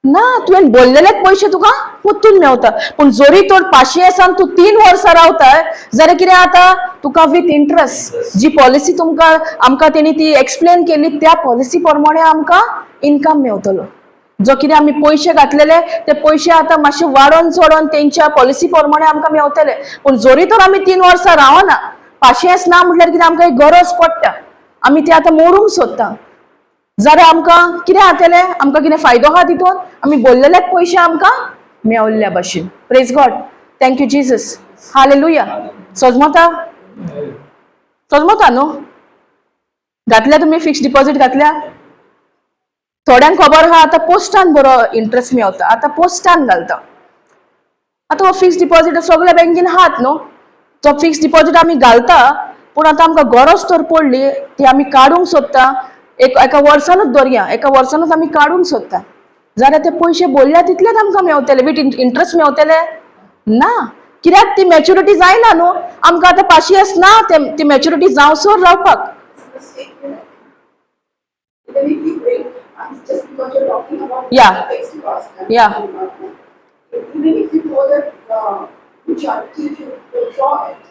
ना. तुवें बोल्लेलेच पयशे तुका परतून मेवता. पूण जरी तर पाशियेसान तूं 3 वर्सां रावताय जाल्यार कितें जाता तुका? विथ इंट्रस्ट, जी पॉलिसी तुमकां आमकां तेणी ती एक्सप्लेन केली, त्या पॉलिसी प्रमाणे आमकां इनकम मेवतलो. जो कितें आमी पयशे घातलेले ते पयशे आतां मातशे वाडोवन चडोवन तेंच्या पॉलिसी प्रमाणे आमकां मेवतले. पूण जरी तर आमी 3 वर्सां रावना, पाशियेंस ना म्हटल्यार कितें, आमकां एक गरज पडटा, आमी ती आतां मोडूंक सोदता जाल्यार आमकां कितें जातलें? आमकां कितें फायदो आहा तितून? आमी बोल्लेलेच पयशे आमकां मेवल्ल्या भशेन. Praise God. Thank you, Jesus. Hallelujah. सजमता? सजमता न्हू? घातल्या तुमी फिक्स डिपॉझिट घातल्या? थोड्यांक खबर आहा आतां पोस्टान बरो इंट्रस्ट मेवता, आतां पोस्टान घालता. आतां हो फिक्स डिपॉझिट सगळ्या बँकेन आहात न्हू, तो फिक्स डिपॉझिट आमी घालता. पूण आतां आमकां गरज तर पडली, ती आमी काडूंक सोदता. एक एका वर्सानूच दवरया, एका वर्सानूच आमी काडूंक सोदता जाल्यार ते पयशे बोल्ल्या तितलेच आमकां मेवतले, विथ इंट्रस्ट मेवतले ना. कित्याक? ती मॅच्युरिटी जायना न्हू. आमकां आतां पाशियेंस ना ते ती मॅच्युरिटी जावसर रावपाक. It's a mistake, you know. Even if you break, just because you're talking about fixed cost. I'm talking about now. Even if you go the maturity, if you withdraw it,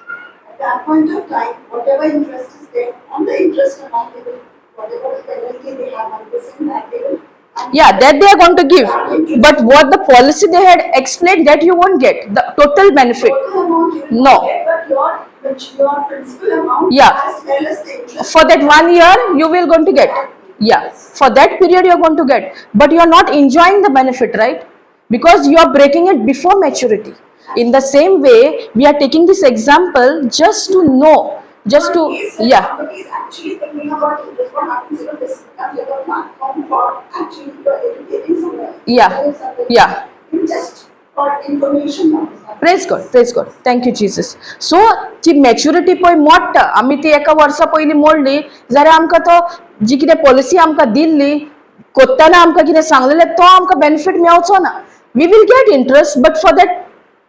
at that point of time, whatever interest is there, on the interest amount, they will, whatever penalty they have, 1%, that they will. And Yeah, that they are going to give. But what the policy they had explained, that you won't get the total benefit. Total amount you will No. not get, but your principal amount Yeah. as well as the interest. For that one year, you will going to get. Yeah, for that period you are going to get. But you are not enjoying the benefit, right? Because you are breaking it before maturity. In the same way, we are taking this example just to know, just to, In case when yeah. somebody is actually thinking about interest, what happens, this becomes like a platform for actually you are educating somebody. Somebody. In just for information purpose. Praise God, praise God. Thank you, Jesus. So ती मॅच्युरिटी पळय मोडटा आमी, ती एका वर्सा पयलीं मोडली जाल्यार आमकां तो जी कितें पॉलिसी आमकां दिल्ली कोत्ताना आमकां कितें सांगलेलें तो आमकां बेनिफीट मेवचो ना. We will get interest, but for that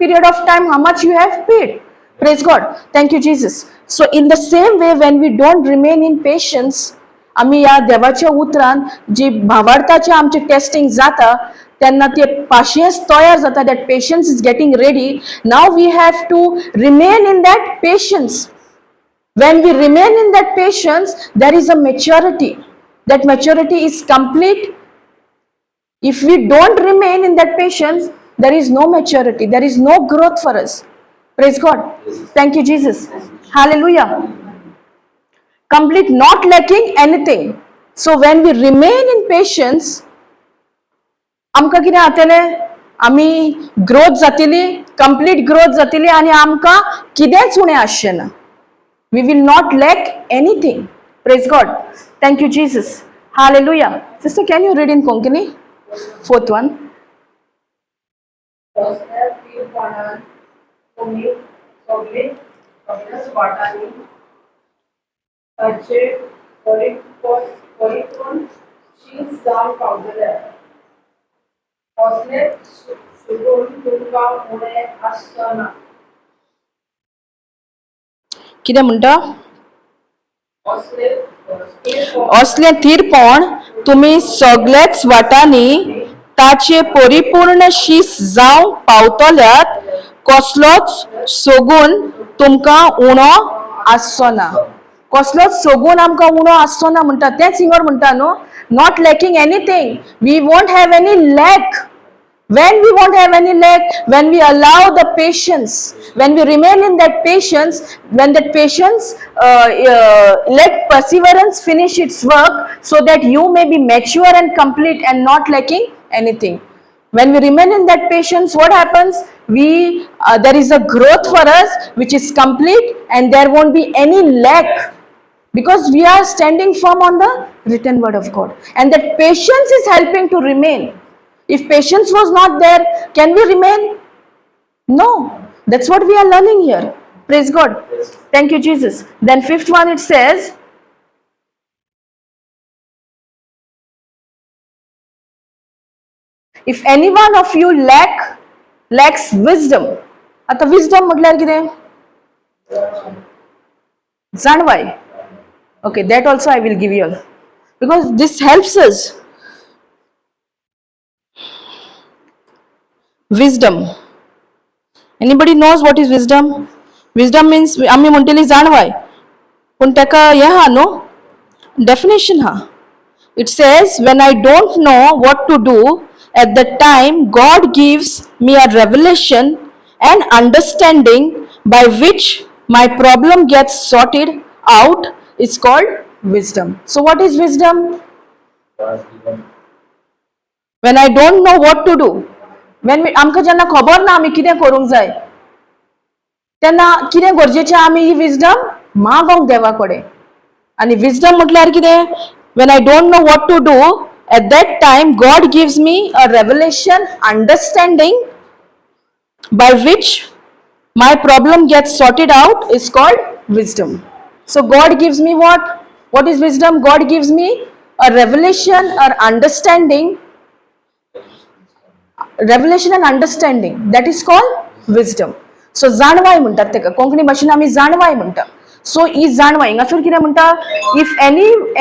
period of time how much you have paid. Praise God. Thank you, Jesus. So in the same way, when we don't remain in patience, आमी ह्या देवाच्या उतरान जी भावार्थाचें आमचें टेस्टिंग जाता तेन्ना ते पाशियेंस तयार जाता. That patience is getting ready. Now we have to remain in that patience. When we remain in that patience, there is a maturity. That maturity is complete. If we don't remain in that patience, there is no maturity, there is no growth for us. Praise God. Thank you, Jesus. Hallelujah. Complete, not lacking anything. So when we remain in patience, आमकां कितें जातलें? आमी ग्रोथ जातली, कंप्लीट ग्रोथ जातली आनी आमकां कितेंच उणें आसचें ना. We will not lack anything. Praise God. Thank you, Jesus. Hallelujah. Sister, can you read in Konkani? Fourth one. असल्या थीरपणान तुमी सगळे सगळ्याच वाटांनी ताचे परिपूर्ण शीस जावंक पावतले, कसलेंच सुगून तुमकां उणें आसचना. कितें म्हणटा? असले थीरपण असलें थीरपण तुमी सगळ्याच वाटांनी ताचे परिपूर्ण शीस जावंक पावतल्यात, कसलोच सोगून तुमकां उणो आसचो ना. कसलोच सोगून आमकां उणो आसचो ना म्हणटा. तेंच हिंगर म्हणटा न्हू, not lacking anything. We won't have any lack. When we won't have any lack? When we allow the patience, when we remain in that patience, when that patience let perseverance finish its work, so that you may be mature and complete and not lacking anything. When we remain in that patience, what happens? We There is a growth for us which is complete, and there won't be any lack because we are standing firm on the written word of God, and that patience is helping to remain. If patience was not there, can we remain? No. That's what we are learning here. Praise God. Thank you, Jesus. Then fifth one, it says, if any one of you lacks wisdom. आता wisdom म्हटल्यार कितें? जाणवाय. Okay, that also I will give you all because this helps us. Wisdom, anybody knows what is wisdom? Wisdom means आमी म्हणटली जाणवाय, पूण ताका हें आहा न्हू, डेफिनेशन आहा. It says, when I don't know what to do, at the time God gives me a revelation and understanding by which my problem gets sorted out. It's called wisdom. So what is wisdom? God given. When I don't know what to do, when we, आमकां जेन्ना खबर ना आमी कितें करूंक जाय, तेन्ना कितें गरजेचें? आमी ही विजडम मागोंक देवा कडेन. आनी विजडम म्हटल्यार कितें? When I don't know what to do, at that time God gives me a revelation, understanding by which my problem gets sorted out is called wisdom. So God gives me what? What is wisdom? God gives me a revelation or understanding, revelation and understanding. That is called wisdom. So जाणवाय म्हणटात तेका, कोंकणी भाशेन आमी जाणवाय म्हणटा. सो ही जाणवाय हिंगासर कितें म्हणटा? If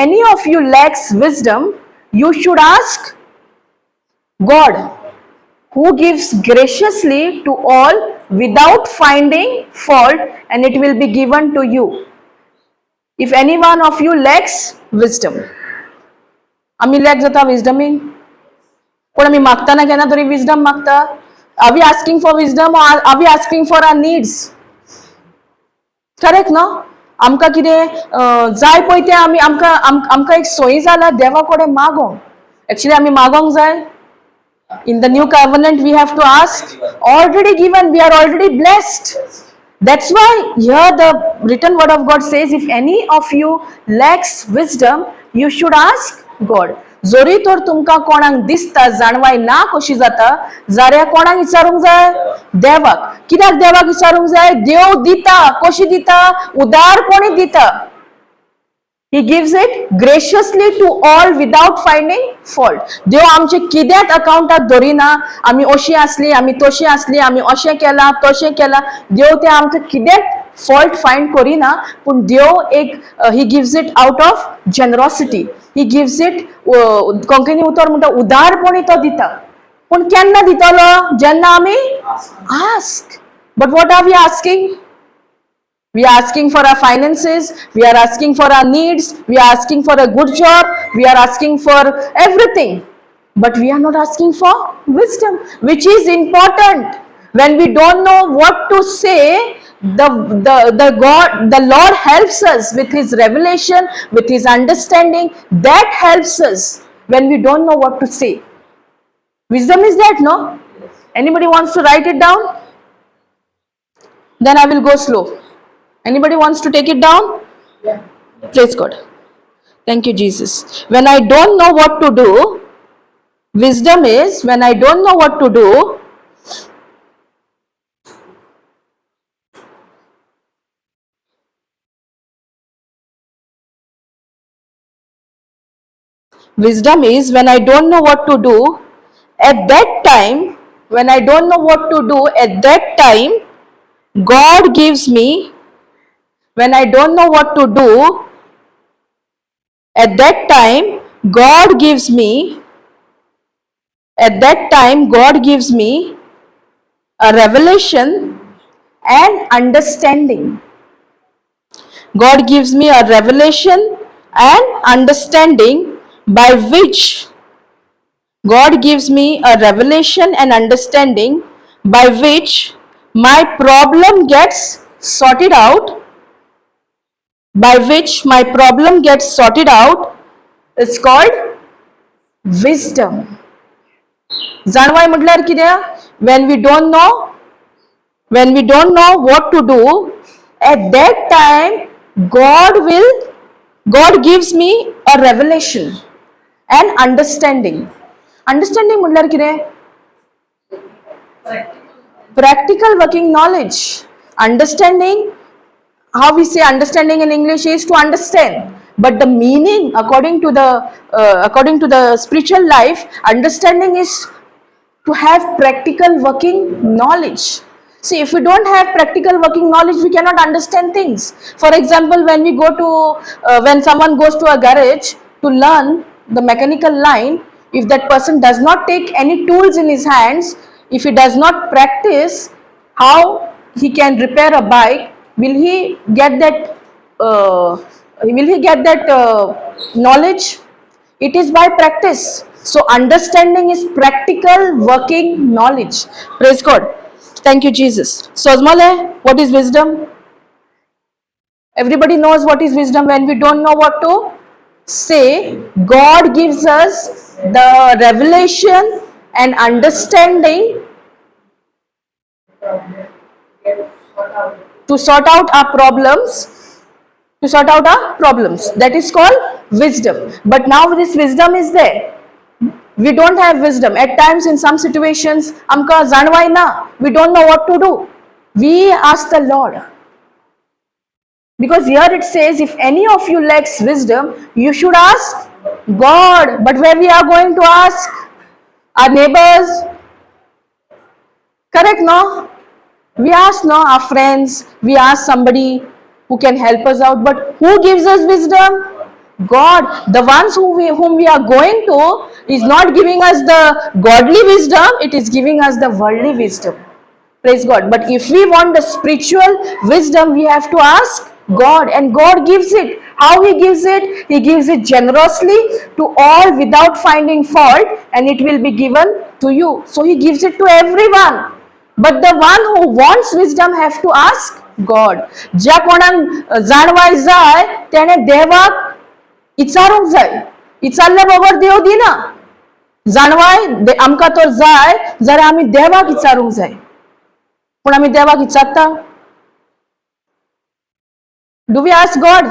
any of you lacks wisdom, you should ask God, who gives graciously to all without finding fault, and it will be given to you. If any one of you lacks wisdom. आमी लॅक जाता विजडमीन? कोण आमी मागताना केन्ना तरी विजडम मागता? Are we asking for wisdom or are we asking for our needs? Correct न्हू? आमकां कितें जाय पळय तें आमी आमकां आमकां एक सोयी जाला देवा कडेन मागोंक. एक्चुली आमी मागोंक जाय. In the new covenant, we have to ask. Already given, we are already blessed. That's why here the written word of God says, if any of you lacks wisdom, you should ask God. जरी तर तुमकां कोणाक दिसता जाणवाय ना कशी जाता जाल्यार कोणाक विचारूंक जाय? देवाक. कित्याक देवाक विचारूंक जाय? देव दिता. कशी दिता? उदारपणी दिता. He gives it graciously to all without finding fault. देव आमचे कित्याक अकाउंटात धरिना. आमी अशी आसली, आमी तशी आसली, आमी अशें केलां, तशें केलां, देव ते आमकां कित्याक फॉल्ट फायंड करिना, पूण देव एक he gives it out of generosity. He gives it, Konkani उतर म्हणटा उदारपणी तो दिता. पूण केन्ना दितलो? जेन्ना आमी ask. But what are we asking? We are asking for our finances, we are asking for our needs, we are asking for a good job, we are asking for everything. But we are not asking for wisdom, which is important. When we don't know what to say, the Lord helps us with His revelation, with His understanding. That helps us when we don't know what to say. Wisdom is that, no? Anybody wants to write it down? Then I will go slow. Anybody wants to take it down? Yeah. Praise God. Thank you, Jesus. When I don't know what to do, wisdom is when I don't know what to do, wisdom is when I don't know what to do, at that time, when I don't know what to do, at that time, God gives me, when I don't know what to do, at that time, God gives me, at that time, God gives me a revelation and understanding. God gives me a revelation and understanding by which God gives me a revelation and understanding by which my problem gets sorted out, by which my problem gets sorted out. It's called wisdom. जाणवाय म्हटल्यार कितें? When we don't know, when we don't know what to do, at that time God gives me a revelation and understanding. Understanding म्हटल्यार कितें? Practical working knowledge. Understanding, how we say understanding in English is to understand, but the meaning according to the spiritual life, understanding is to have practical working knowledge. See, if we don't have practical working knowledge, we cannot understand things. For example, when we go to when someone goes to a garage to learn the mechanical line, if that person does not take any tools in his hands, if he does not practice how he can repair a bike, will he get that knowledge? It is by practice. So understanding is practical working knowledge. Praise God. Thank you, Jesus. So Azmale, what is wisdom? Everybody knows what is wisdom. When we don't know what to say, God gives us the revelation and understanding to sort out our problems, to sort out our problems. That is called wisdom. But now this wisdom is there. We don't have wisdom. At times in some situations, amka janvai na, we don't know what to do. We ask the Lord. Because here it says, if any of you lacks wisdom, you should ask God. But where we are going to ask? Our neighbors? Correct, no? We ask, no, our friends, we ask somebody who can help us out. But who gives us wisdom? God. The ones whom we are going to is not giving us the godly wisdom, it is giving us the worldly wisdom. Praise God. But if we want the spiritual wisdom, we have to ask God, and God gives it. How He gives it? He gives it generously to all without finding fault, and it will be given to you. So He gives it to everyone. But the one who wants wisdom have to ask God. ज्या कोणाक जाणवाय जाय तेणे देवाक इचारूंक जाय. इचारल्या बगर देव दिना. जाणवाय आमकां तर जाय जाल्यार आमी देवाक इचारूंक जाय. पूण आमी देवाक इचारता? Do we ask God?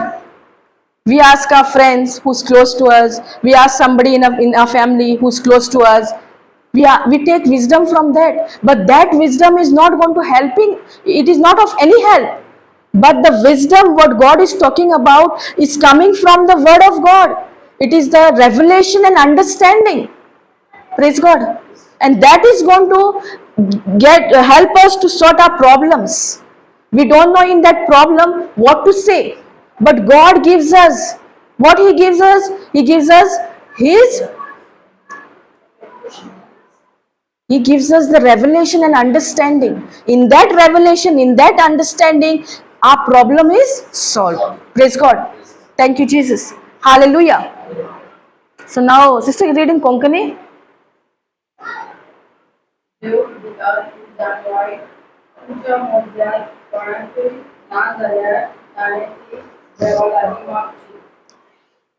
We ask our friends who's close to us. We ask somebody in our family who's close to us. We take wisdom from that. But that wisdom is not going to helping. It is not of any help. But the wisdom what God is talking about is coming from the word of God. It is the revelation and understanding. Praise God. And that is going to help us to sort our problems. We don't know in that problem what to say, but God gives us what he gives us. He gives us his He gives us the revelation and understanding. In that revelation, in that understanding, our problem is solved. Praise God. Thank you, Jesus. Hallelujah. So now, sister, you read in Konkani. देव दिता ती जाणवाय तुमच्या मदल्या कोणाकूय ना जाल्यार ताणें ती देवा लागीं मागची,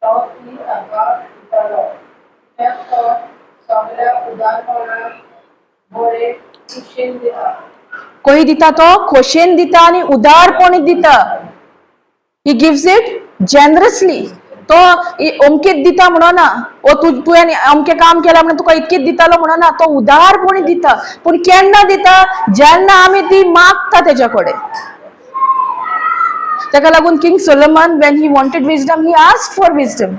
तो ती ताका दितलो, कित्याक तो सगळ्या उदारपणान बरे खोशेन दिता. कोई दिता तो खोशेन दिता आणि उदारपणे दिता. He gives it generously. तो अमकेच दिता म्हणना, ओ तूं तुवें अमकें काम केलां म्हणून तुका इतकेच दितालो म्हणना, तो उदारपणे दिता. पूण केन्ना दिता? जेन्ना आमी ती मागता तेज्या कडेन. ताका लागून King Solomon, when he wanted wisdom, he asked for wisdom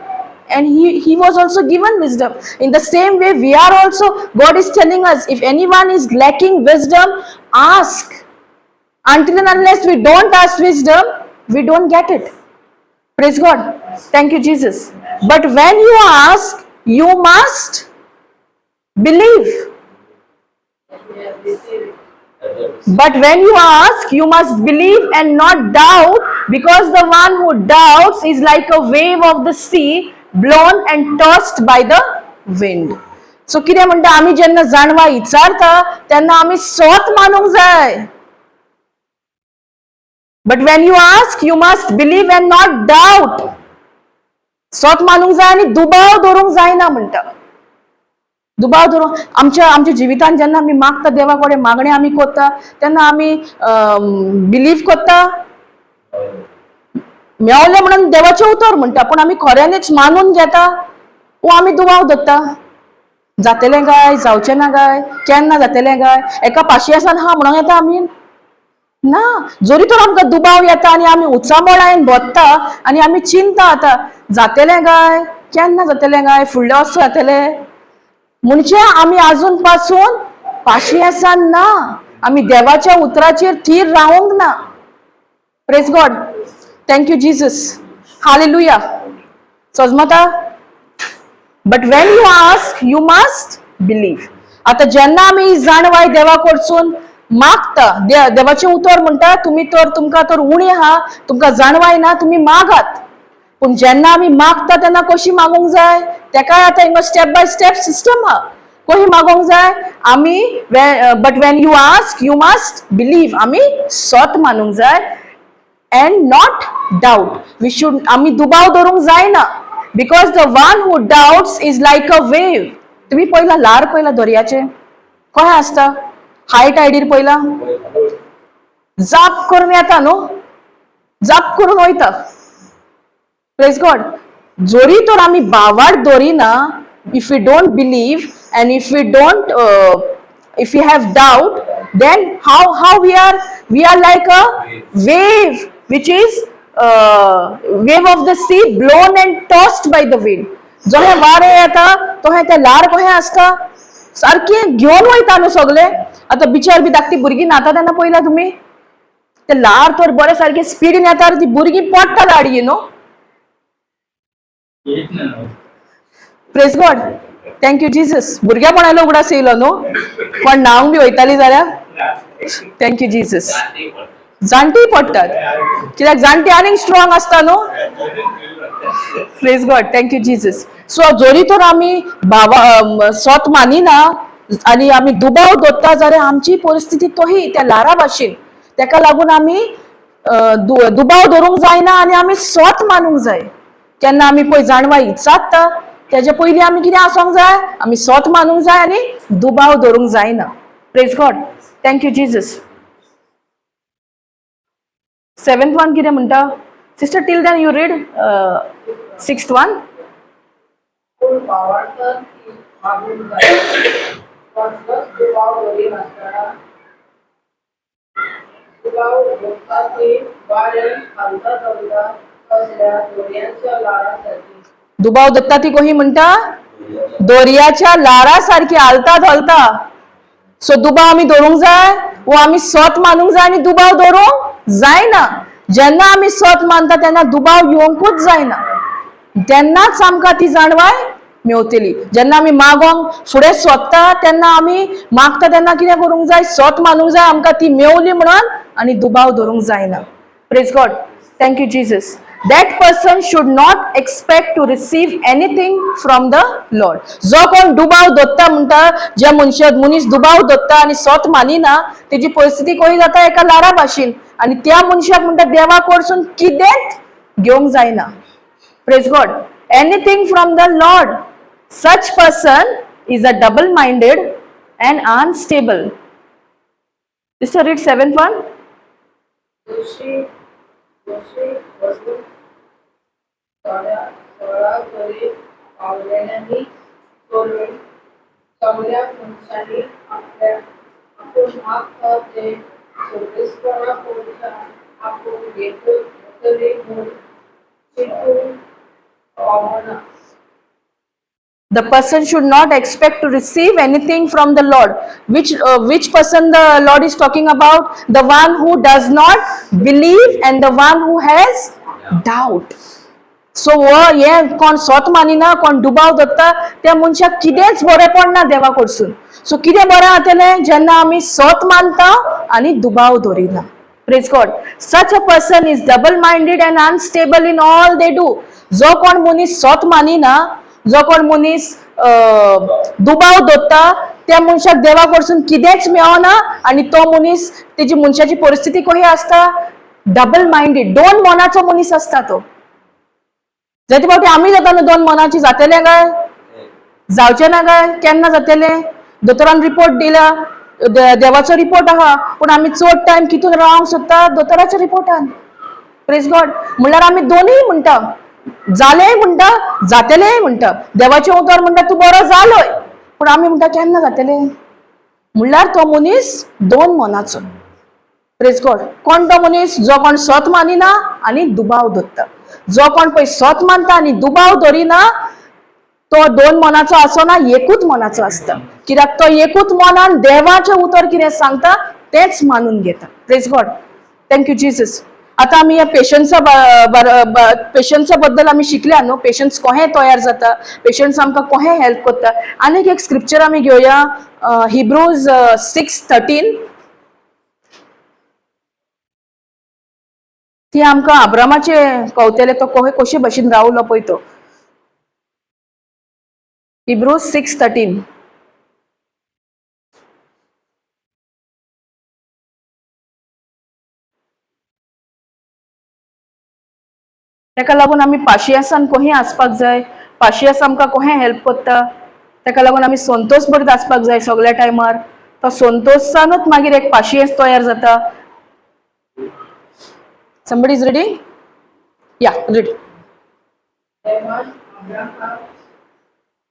and he was also given wisdom. In the same way, we are also, God is telling us, if anyone is lacking wisdom, ask. Until and unless we don't ask wisdom, we don't get it. Praise God. Thank you, Jesus. But when you ask, you must believe. But when you ask, you must believe and not doubt, because the one who doubts is like a wave of the sea blown and tossed by the wind. So कितें म्हणटा, आमी जेन्ना जाणवा विचारता तेन्ना आमी सोत मानूंक जाय. But when you ask, you must believe and not doubt. सोत मानूंक जाय आनी दुबाव दवरूंक जायना म्हणटा. दुबाव धरून आमच्या आमच्या जिवितान जेन्ना आमी मागता, देवा कडेन मागणें आमी करता, तेन्ना आमी बिलीव करता, मेवलें म्हणून देवाचें उतर म्हणटा, पूण आमी खऱ्यांनीच मानून घेता वो आमी दुबाव दवरता, जातलें काय जावचें ना काय, केन्ना जातलें काय, एका पाशियेसान हा म्हणूंक येता आमी ना. जरी तर आमकां दुबाव येता आनी आमी उचांबळायेन भोंवता आनी आमी चिंता आतां जातलें काय, केन्ना जातलें काय, फुडल्या वर्सा जातलें, म्हणजे आमी अजून पासून पाशियेसान ना, आमी देवाच्या उतराचेर थीर रावंक ना. Praise God. Thank you, Jesus. Hallelujah. सजमता. But when you ask, you must believe. आता जेन्ना आमी ही जाणवाय देवा कडसून मागता, देवाचें उतर म्हणटा, तुमी तर तुमकां तर उणी आहा, तुमकां जाणवाय ना, तुमी मागात. पूण जेन्ना आमी मागता तेन्ना कशी मागूंक जाय? तेकाय आतां हिंगा स्टेप बाय स्टेप सिस्टम आहा, कशी मागोंक जाय आमी. But when you ask, you must believe. आमी सोत मानूंक जाय and not doubt. We should, आमी दुबाव धरूंक जायना, because the one who doubts is like a wave. तुम्ही पयला ल्हार पयला दर्याचे कशें आसता? हाय टायडीर पयला जाप करून येता न्हू, जाप करून वयता. Praise God. जरी तर आमी भावार्थ दवरिना, if we don't believe and if we don't if you have doubt, then how we are like a wave, which is wave of the sea blown and tossed by the wind. जशें वारें येता तशें तें ल्हार कशें आसता, सारकें घेवन वयता न्हू सगळें. आतां बिचार बी धाकटी भुरगीं न्हाता तेन्ना पळयला तुमी, ते ल्हार तर बरें सारकें स्पिडीन येता, ती भुरगीं पडटा गाडये न्हू. येत ना. Praise God. Thank you, Jesus. भुरग्यापणालो उगडास येयलो न्हू, पण न्हावंक बी वयताली जाल्यार. Thank you, Jesus. जाणटी पडटा. जाणटीय पडटात, कित्याक जाणटी आनीक स्ट्रॉंग आसता न्हू. Praise God. Thank you, Jesus. So जरी तर आमी भावा सोत मानिना आनी आमी दुबाव दवरता जाल्यार आमची परिस्थिती तोही त्या ल्हारा भाशेन. तेका लागून आमी दुबाव धरूंक जायना आनी आमी सोत मानूंक जाय. केन्ना आमी पळय जाणवाय इचारता, तेजे पयलीं आमी कितें आसोंक जाय? आमी सोत मानूंक जाय आनी दुबाव धरूंक जायना. Praise God. Thank you, Jesus. Seventh one कितें म्हणटा, sister? Till then you read sixth one. पूण भावार्थान ती मागूंक जाय, कसलोच दुबाव दवरिनासतना. दुबाव दवरता ती वारें हालता धोलता तसल्या दोरयांच्या ल्हारां सारकी. दुबाव दत्ता ती कही म्हणटा? दोरयाच्या ल्हारा सारकी हालता धोलता. सो दुबाव आमी धरूंक जाय वो आमी सोत मानूंक जाय आनी दुबाव धरूंक जायना. जेन्ना आमी सत मानता तेन्ना दुबाव येवंकूच जायना, तेन्नाच आमकां ती जाणवाय मेवतली. जेन्ना आमी मागोंक फुडें सोदता तेन्ना आमी मागता तेन्ना कितें करूंक जाय, सत मानूंक जाय, आमकां ती मेवली म्हणून आनी दुबाव धरूंक जायना. Praise God, thank you Jesus. That person should not expect to receive anything from the Lord. जो कोण दुबाव दवरता म्हणटा, जे मनशां मनीस दुबाव दवरता आनी सत मानिना तेजी परिस्थिती कशी जाता एका लारा भाशेन, आनी त्या मनशाक म्हणटा देवा कडसून कितेंच घेवंक जायना. Praise God. Anything from the Lord. Such person is a double minded and unstable. Sister, read seventh one. दोशी दोशी वचून थोड्या सोळा तरी पावलेल्यांनी सोडून सगळ्या मनशांनी आपल्या आपूण मागता ते सोबेस्पणा कडच्यान आपूण घेतली म्हूण चिंतूंक फावना. The person should not expect to receive anything from the Lord. Which person the Lord is talking about? The one who does not believe and the one who has doubt. So हो हें कोण सत मानिना, कोण दुबाव दवरता त्या मनशाक कितेंच बरें पडना देवा कडसून. सो कितें बरें जातलें जेन्ना आमी सत मानता आनी दुबाव दवरिना. Praise God. Such a person is double minded and unstable in all they do. जो कोण मनीस सत मानिना, जो कोण मनीस दुबाव दवरता त्या मनशाक देवा कडसून कितेंच मेळना आनी तो मनीस तेजी मनशाची परिस्थिती कशी आसता, डबल मायंडेड, दोन मनाचो मनीस आसता तो. जायते फावटी आमी जाता न्हू दोन मनाची, जातलें काय जावचें ना काय, केन्ना जातलें, दोतोरान रिपोर्ट दिला, देवाचो रिपोर्ट आहा, पूण आमी चड टायम कितून रावंक सोदता दोतोराच्या रिपोर्टान. प्रेज गॉड. म्हणल्यार आमी दोनूय म्हणटा, जालेंय म्हणटा, जातलेंय म्हणटा. देवाचें उतर म्हणटा तूं बरो जालोय, पूण आमी म्हणटा केन्ना जातलें. म्हणल्यार तो मनीस दोन मनाचो. Praise God. कोण तो मनीस? जो कोण सत मानिना आनी दुबाव दवरता. जो कोण पळय सत मानता आनी दुबाव दवरिना तो दोन मनाचो आसना, एकूच मनाचो आसता. कित्याक तो एकूच मनान देवाचें उतर कितें सांगता तेंच मानून घेता. Praise God, thank you Jesus. आतां आमी ह्या पेशन्सा पेशन्सा बद्दल आमी शिकल्या न्हू, पेशन्स कोहें तयार जाता, पेशन्स आमकां कोहें हेल्प करता. आनीक एक स्क्रिप्चर आमी घेवया, हिब्रूज 6:13. ती आमकां अब्रामाचे कवतेले, तो कोहे कशे भशेन रावलो पळय तो. हिब्रूज 6:13. ताका लागून आमी पाशियेसान कोहें आसपाक जाय, पाशियेस आमकां कोहें हेल्प करता, ताका लागून आमी संतोश भरीत आसपाक जाय सगळ्या टायमार. तो संतोशानूच मागीर एक पाशियेस तयार जाता. Somebody is reading? Yeah, read. देवान अब्राहामाक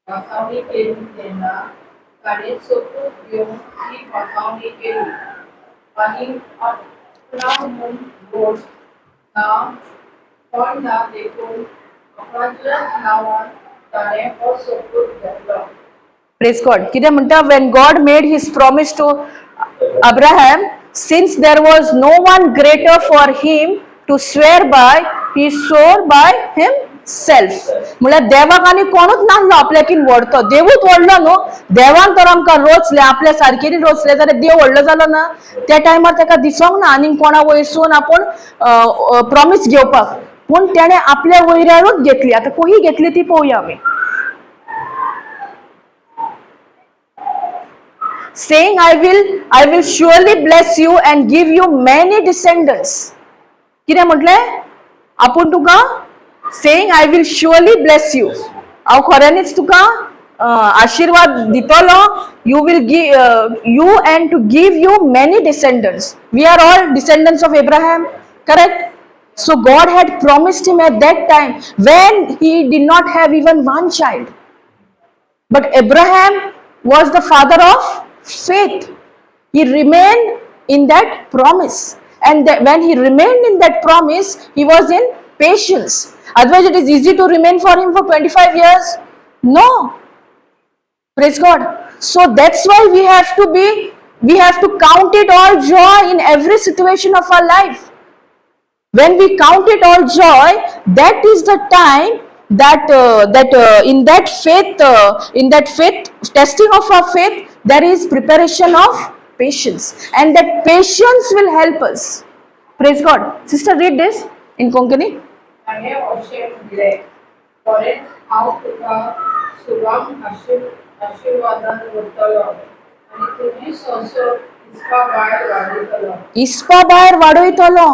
भासावणी केली तेन्ना ताणें सोपूत घेवन ती भासावणी केली आनी आपणा म्हूण व्हड ना कोण ना देखून आपणाच्याच नांवान ताणें हो सोपूत घेतलो. Praise God. कितें म्हणटा, when God made his promise to Abraham, since there was no one greater for him to swear by, he swore by himself. म्हणल्यार देवाक आनी कोणूच नासलो आपल्याकीन व्हडतो, देवूच व्हडलो न्हू. देवान तर आमकां रोचले, आपल्या सारकेनी रोचले जाल्यार देव व्हडलो जालो ना. त्या टायमार ताका दिसोंक ना आनीक कोणा वयरसून आपूण प्रॉमीस घेवपाक, पूण तेणें आपल्या वयल्यारूच घेतली. आतां कशी घेतली ती पळोवया आमी. Saying, I will surely bless you and give you many descendants. कितें म्हटलें आपूण तुका? Saying, I will surely bless you, हांव खऱ्यांनीच तुका आशिर्वाद दितलो. You will give you and to give you many descendants. We are all descendants of Abraham, correct? So God had promised him at that time when he did not have even one child. But Abraham was the father of faith. He remained in that promise. And that when he remained in that promise, he was in patience. Otherwise, it is easy to remain for him for 25 years. No. Praise God. So that's why we have to count it all joy in every situation of our life. When we count it all joy, that is the time that in that faith, in that faith testing of our faith, there is preparation of patience, and that patience will help us. Praise God. Sister, read this in Konkani. ताणें अशें म्हणलें, खरेंच हांव तुका सुगाम आशिर्वादान व्हरतलो आनी तुजी संवसार हिसपा भायर वाडयतलो. इस्पा भायर वाडयतलो.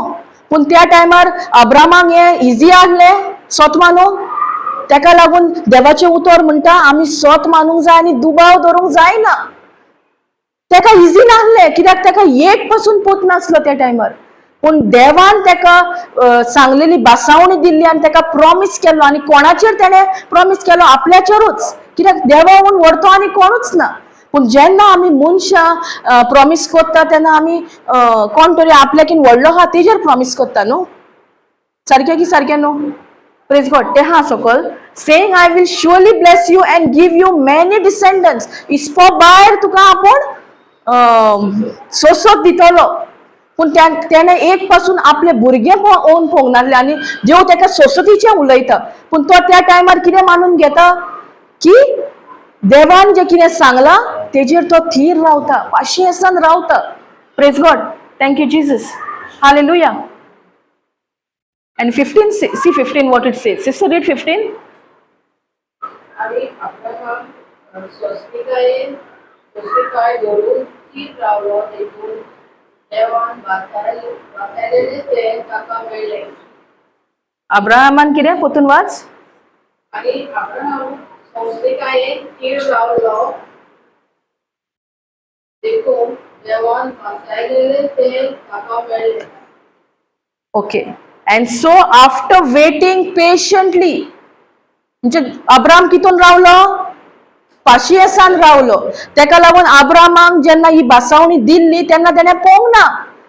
पूण त्या टायमार अब्रामाक हें इजी आहलें सोत मानूंक. तेका लागून देवाचें उतर म्हणटा, आमी सोत मानूंक जाय आनी दुबाव धरूंक जायना. तेका इजी नासलें, कित्याक तेका एक पासून पूत नासलो त्या टायमार. पूण देवान तेका सांगलेली बासावणी दिल्ली आनी तेका प्रॉमीस केल्लो. आनी कोणाचेर तेणें प्रॉमीस केलो? आपल्याचेरूच, कित्याक देवा व्हरतो आनी कोणूच ना. पूण जेन्ना आमी मनशां प्रॉमीस करता, तेन्ना आमी कोण तरी आपल्याकीन व्हडलो आहा तेजेर प्रॉमीस करता न्हू. सारकें की सारकें न्हू? प्रेज गॉड. ते हा सकल, saying, "I will surely bless you and give you many descendants." इस्पो भायर तुका आपूण सोसत दितलो. पूण तेणें एक पासून आपले भुरगे ओन पळोवंक नासले आनी देव तेका सोसतीचें उलयता. पूण तो त्या टायमार कितें मानून घेता की देवान जें कितें सांगलां तेजेर तो थीर रावता, पाशियेसान रावता. Praise God. Thank you, Jesus. Hallelujah. And 15, see 15, what it says. Sister, read 15. आनी अब्राहम सोंसतिकाय धरून थीर रावलो, देखून देवान भासायलेलें तें ताका मेळ्ळें. अब्राहमान कितें? परतून वाच. आनी अब्राहम सोंसतिकायेन थीर रावलो, देखून देवान भासायलेलें तें ताका मेळ्ळें. Okay, and so after waiting patiently, म्हणजे अब्राम कितून रावलो? पाशियेसान रावलो. तेका लागून आब्रामाक जेन्ना ही बासावणी दिल्ली, तेन्ना तेणें पळोवंक ना.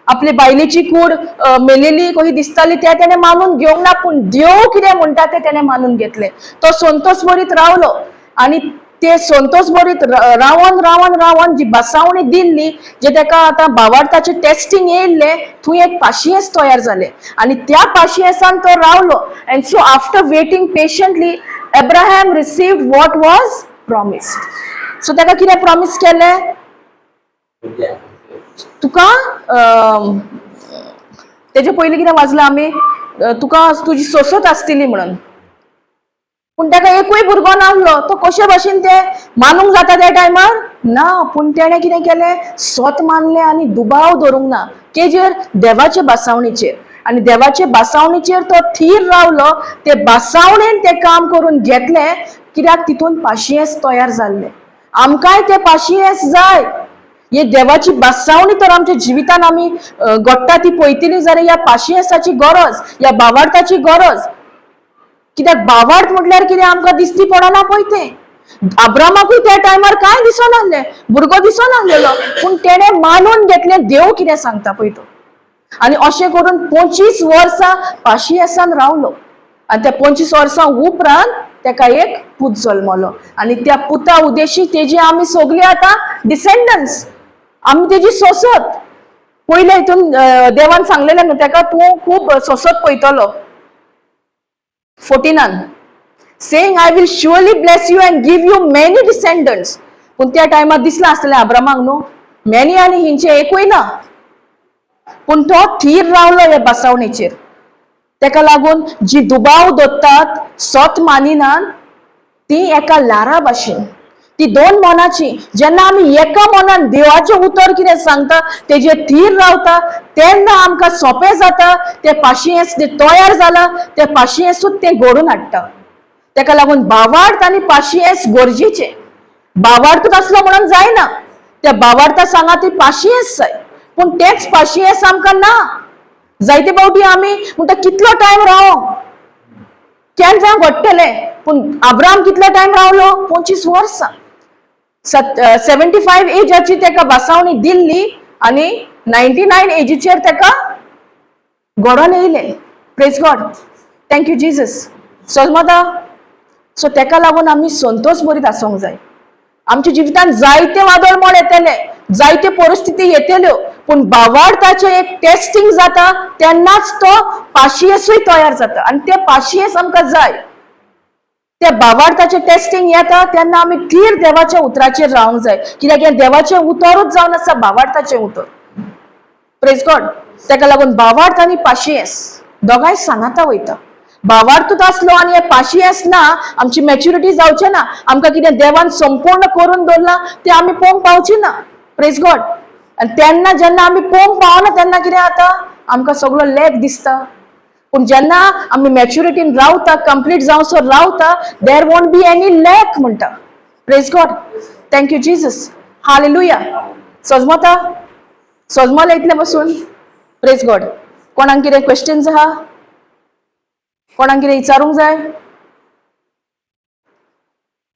आपले बायलेची कूड मेलेली कशी दिसताली ते तेणें मानून घेवंक ना, पूण देव कितें म्हणटा तें तेणें मानून घेतलें. तो संतोष बरीत रावलो आनी ते संतोष बरीत रावन रावन रावन जी बासावणी दिल्ली, जे तेका आतां भावार्थाचें टेस्टींग येयल्लें, थंय एक पाशियेस तयार जालें आनी त्या पाशियेसान तो रावलो. And so after waiting patiently, Abraham received what was promised. So ताका कितें प्रॉमीस केलें? तुका तेजे पयलीं कितें वाचलां आमी? तुका तुजी सोसत आसतली म्हणून. पूण ताका एकूय भुरगो नासलो. तो कशे भाशेन ते मानूंक जाता त्या टायमार? ना. पूण तेणें कितें केलें? सोत मानलें आनी दुबाव धरूंक ना. केजेर? देवाचे बासावणीचेर. आनी देवाचे बासावणीचेर तो थीर रावलो. ते बासावणेन तें काम करून घेतलें, कित्याक तितून पाशियेंस तयार जाल्लें. आमकांय तें पाशियेंस जाय. हे देवाची बासावणी तर आमच्या जिवितान आमी घडटा ती पळयतली जाल्यार ह्या पाशियेंसाची गरज, ह्या भावार्थाची गरज. कित्याक भावार्थ म्हटल्यार कितें आमकां दिसती पडना पळय तें. अब्रामाकूय त्या टायमार कांय दिसनासलें, भुरगो दिसनासलेलो, पूण तेणें मानून घेतलें देव कितें सांगता पळय तो. आनी अशें करून 25 वर्सां पाशियेसान रावलो आनी त्या 25 वर्सां उपरांत तेका एक पूत जल्मलो. आनी त्या पुता उदेशी तेजी आमी सगळीं आतां डिसेंडन्स, आमी तेजी सोसत. पयले हितून देवान सांगलेलें न्हू तेका, तूं खूब सोसत पळयतलो. 14नान, saying, "I will surely bless you and give you many descendants." पूण त्या टायमार दिसलां आसतलें अब्रामाक न्हू, मॅनी आनी हिंचे एकूय ना. पूण तो थीर रावलो हे बसावणेचेर. तेका लागून जी दुबाव दवरतात, सत मानिनात, ती एका ल्हारा भाशेन, ती दोन मनाची. जेन्ना आमी एका मनान देवाचें उतर कितें सांगता तेजेर थीर रावता, तेन्ना आमकां सोंपें जाता. तें पाशियेंस जें तयार जालां, तें पाशियेंसूच तें घडोवन हाडटा. तेका लागून भावार्थ आनी पाशियेंस गरजेचें. भावार्थूच आसलो म्हणून जायना, त्या भावार्था सांगा ती पाशियेंस जाय. पूण तेंच पाशियेंस आमकां ना. जायते फावटी आमी म्हणटा, कितलो टायम राव, केन्ना घडटलें? पूण अब्राम कितलो टायम रावलो? 25 वर्सां. 75 एजाची तेका बासावणी दिल्ली आनी 99 एजीचेर तेका घडोवन येयलें. Praise God. Thank you, Jesus. समजता? सो तेका लागून आमी संतोष बरीत आसूंक जाय. आमच्या जिवितांत जायते वादळ मोड येतले. जायत्यो परिस्थिती येतल्यो, पूण भावार्थाचें एक टेस्टिंग जाता तेन्नाच तो पाशियेसूय तयार जाता आनी तें पाशियेस आमकां जाय. त्या भावार्थाचें टेस्टिंग येता तेन्ना आमी थीर देवाच्या उतराचेर रावंक जाय, कित्याक हें देवाचें उतरूच जावन आसा भावार्थाचें उतर. Praise God. ताका लागून भावार्थ आनी पाशियेस दोगांय सांगाता वयता. भावार्थूच आसलो आनी हे पाशियेस ना, आमची मॅच्युरिटी जावचें ना. आमकां कितें देवान संपूर्ण करून दवरलां तें आमी पळोवंक पावचे ना. Praise God. आनी तेन्ना जेन्ना आमी पळोवंक पावना तेन्ना कितें जाता, आमकां सगळो लॅक दिसता. पूण जेन्ना आमी मॅच्युरिटीन रावता, कंप्लीट जावसर रावता, there won't be any lack म्हणटा. Praise God. Thank you Jesus. Hallelujah. सजमता सजमला इतलें बसून. Praise God. कोणाक कितें क्वेश्चन्स आहा? कोणाक कितें विचारूंक जाय?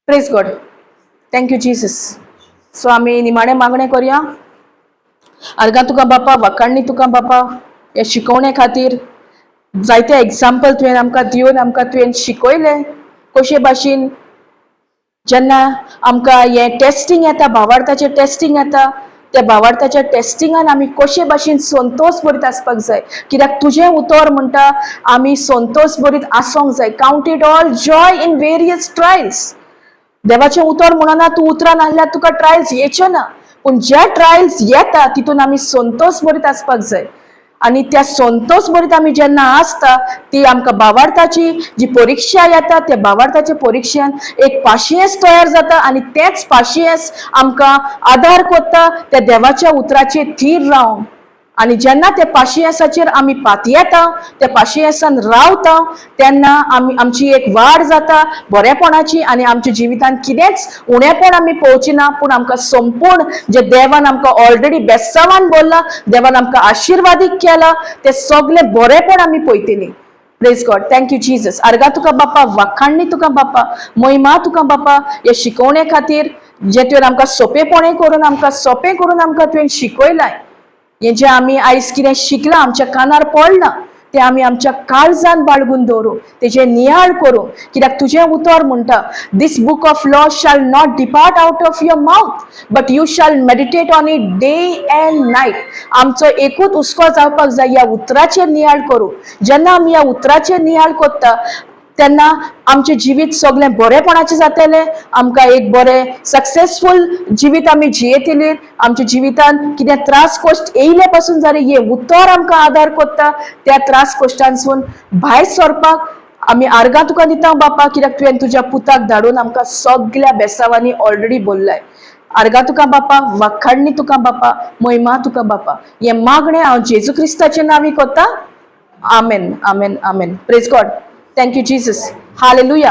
Praise God. Thank you Jesus. So आमी निमाणें मागणें करया. आर्गां तुका बापा, वखाणणी तुका बापा, ह्या शिकोवणे खातीर. जायते एग्जाम्पल तुवें आमकां दिवन आमकां तुवें शिकयलें कशे भाशेन जेन्ना आमकां हें टेस्टिंग येता, भावार्थाचें टेस्टिंग येता, त्या भावार्थाच्या टेस्टिंगान आमी कशे भाशेन संतोश भरीत आसपाक जाय, कित्याक तुजें उतर म्हणटा आमी संतोश भरीत आसोंक जाय. Count it all joy in various trials. देवाचें उतर म्हणना तूं उतरान आहल्यार तुका ट्रायल्स येच्यो ना, पूण जे ट्रायल्स येता तितून आमी संतोश भरीत आसपाक जाय. आनी त्या संतोश भरीत आमी जेन्ना आसता ती आमकां भावार्थाची जी परिक्षा येता त्या भावार्थाच्या परिक्षेन एक पाशियेंस तयार जाता आनी तेंच पाशियेंस आमकां आदार करता त्या देवाच्या उतराचेर थीर रावंक. आनी जेन्ना त्या पाशियेंसाचेर आमी पातयेता, त्या पाशियेंसान रावता, तेन्ना आमी आमची एक वाड जाता बरेपणाची आनी आमच्या जिवितांत कितेंच उणेपण आमी पळोवची ना, पूण आमकां संपूर्ण जे देवान आमकां ऑलरेडी बेस्सावान बोल्ला, देवान आमकां आशिर्वादीक केला, ते सगळे बरेपण आमी पळयतली. Praise God. Thank you Jesus. आर्गां तुका बापा, वाखाणणी तुका बापा, महिमा तुका बापा, हे शिकोवणे खातीर जे तुवें आमकां सोंपेपणे करून, आमकां सोंपें करून आमकां तुवें शिकयलां. हें जें आमी आयज कितें शिकलां, आमच्या कानार पडलां, तें आमी आमच्या काळजान बाळगून दवरूं, तेजें नियाळ करूं, कित्याक तुजें उतर म्हणटा, this book of law shall not depart out of your mouth, but you shall meditate on it day and night. आमचो एकूच हुस्को जावपाक जाय, ह्या उतराचेर नियाळ करूं. जेन्ना आमी ह्या उतराचेर नियाळ करता तेन्ना आमचें जिवीत सगळें बरेपणाचें जातलें. आमकां एक बरें सक्सेसफूल जिवीत आमी जियेतली. आमच्या जिवितान कितें त्रास कश्ट येयले पासून जाल्यार हें उतर आमकां आदार करता त्या त्रास कश्टांसून भायर सरपाक. आमी आर्गां तुका दिता बापा, कित्याक तुवें तुज्या पुताक धाडून आमकां सगळ्या बेसावांनी ऑलरेडी बोल्लाय. आर्गां तुका बापा, वाखाणणी तुका बापा, महिमा तुका बापा. हें मागणें हांव जेजू क्रिस्ताच्या नांवी करता. आमेन, आमेन, आमेन. Praise God. Thank you Jesus. Hallelujah.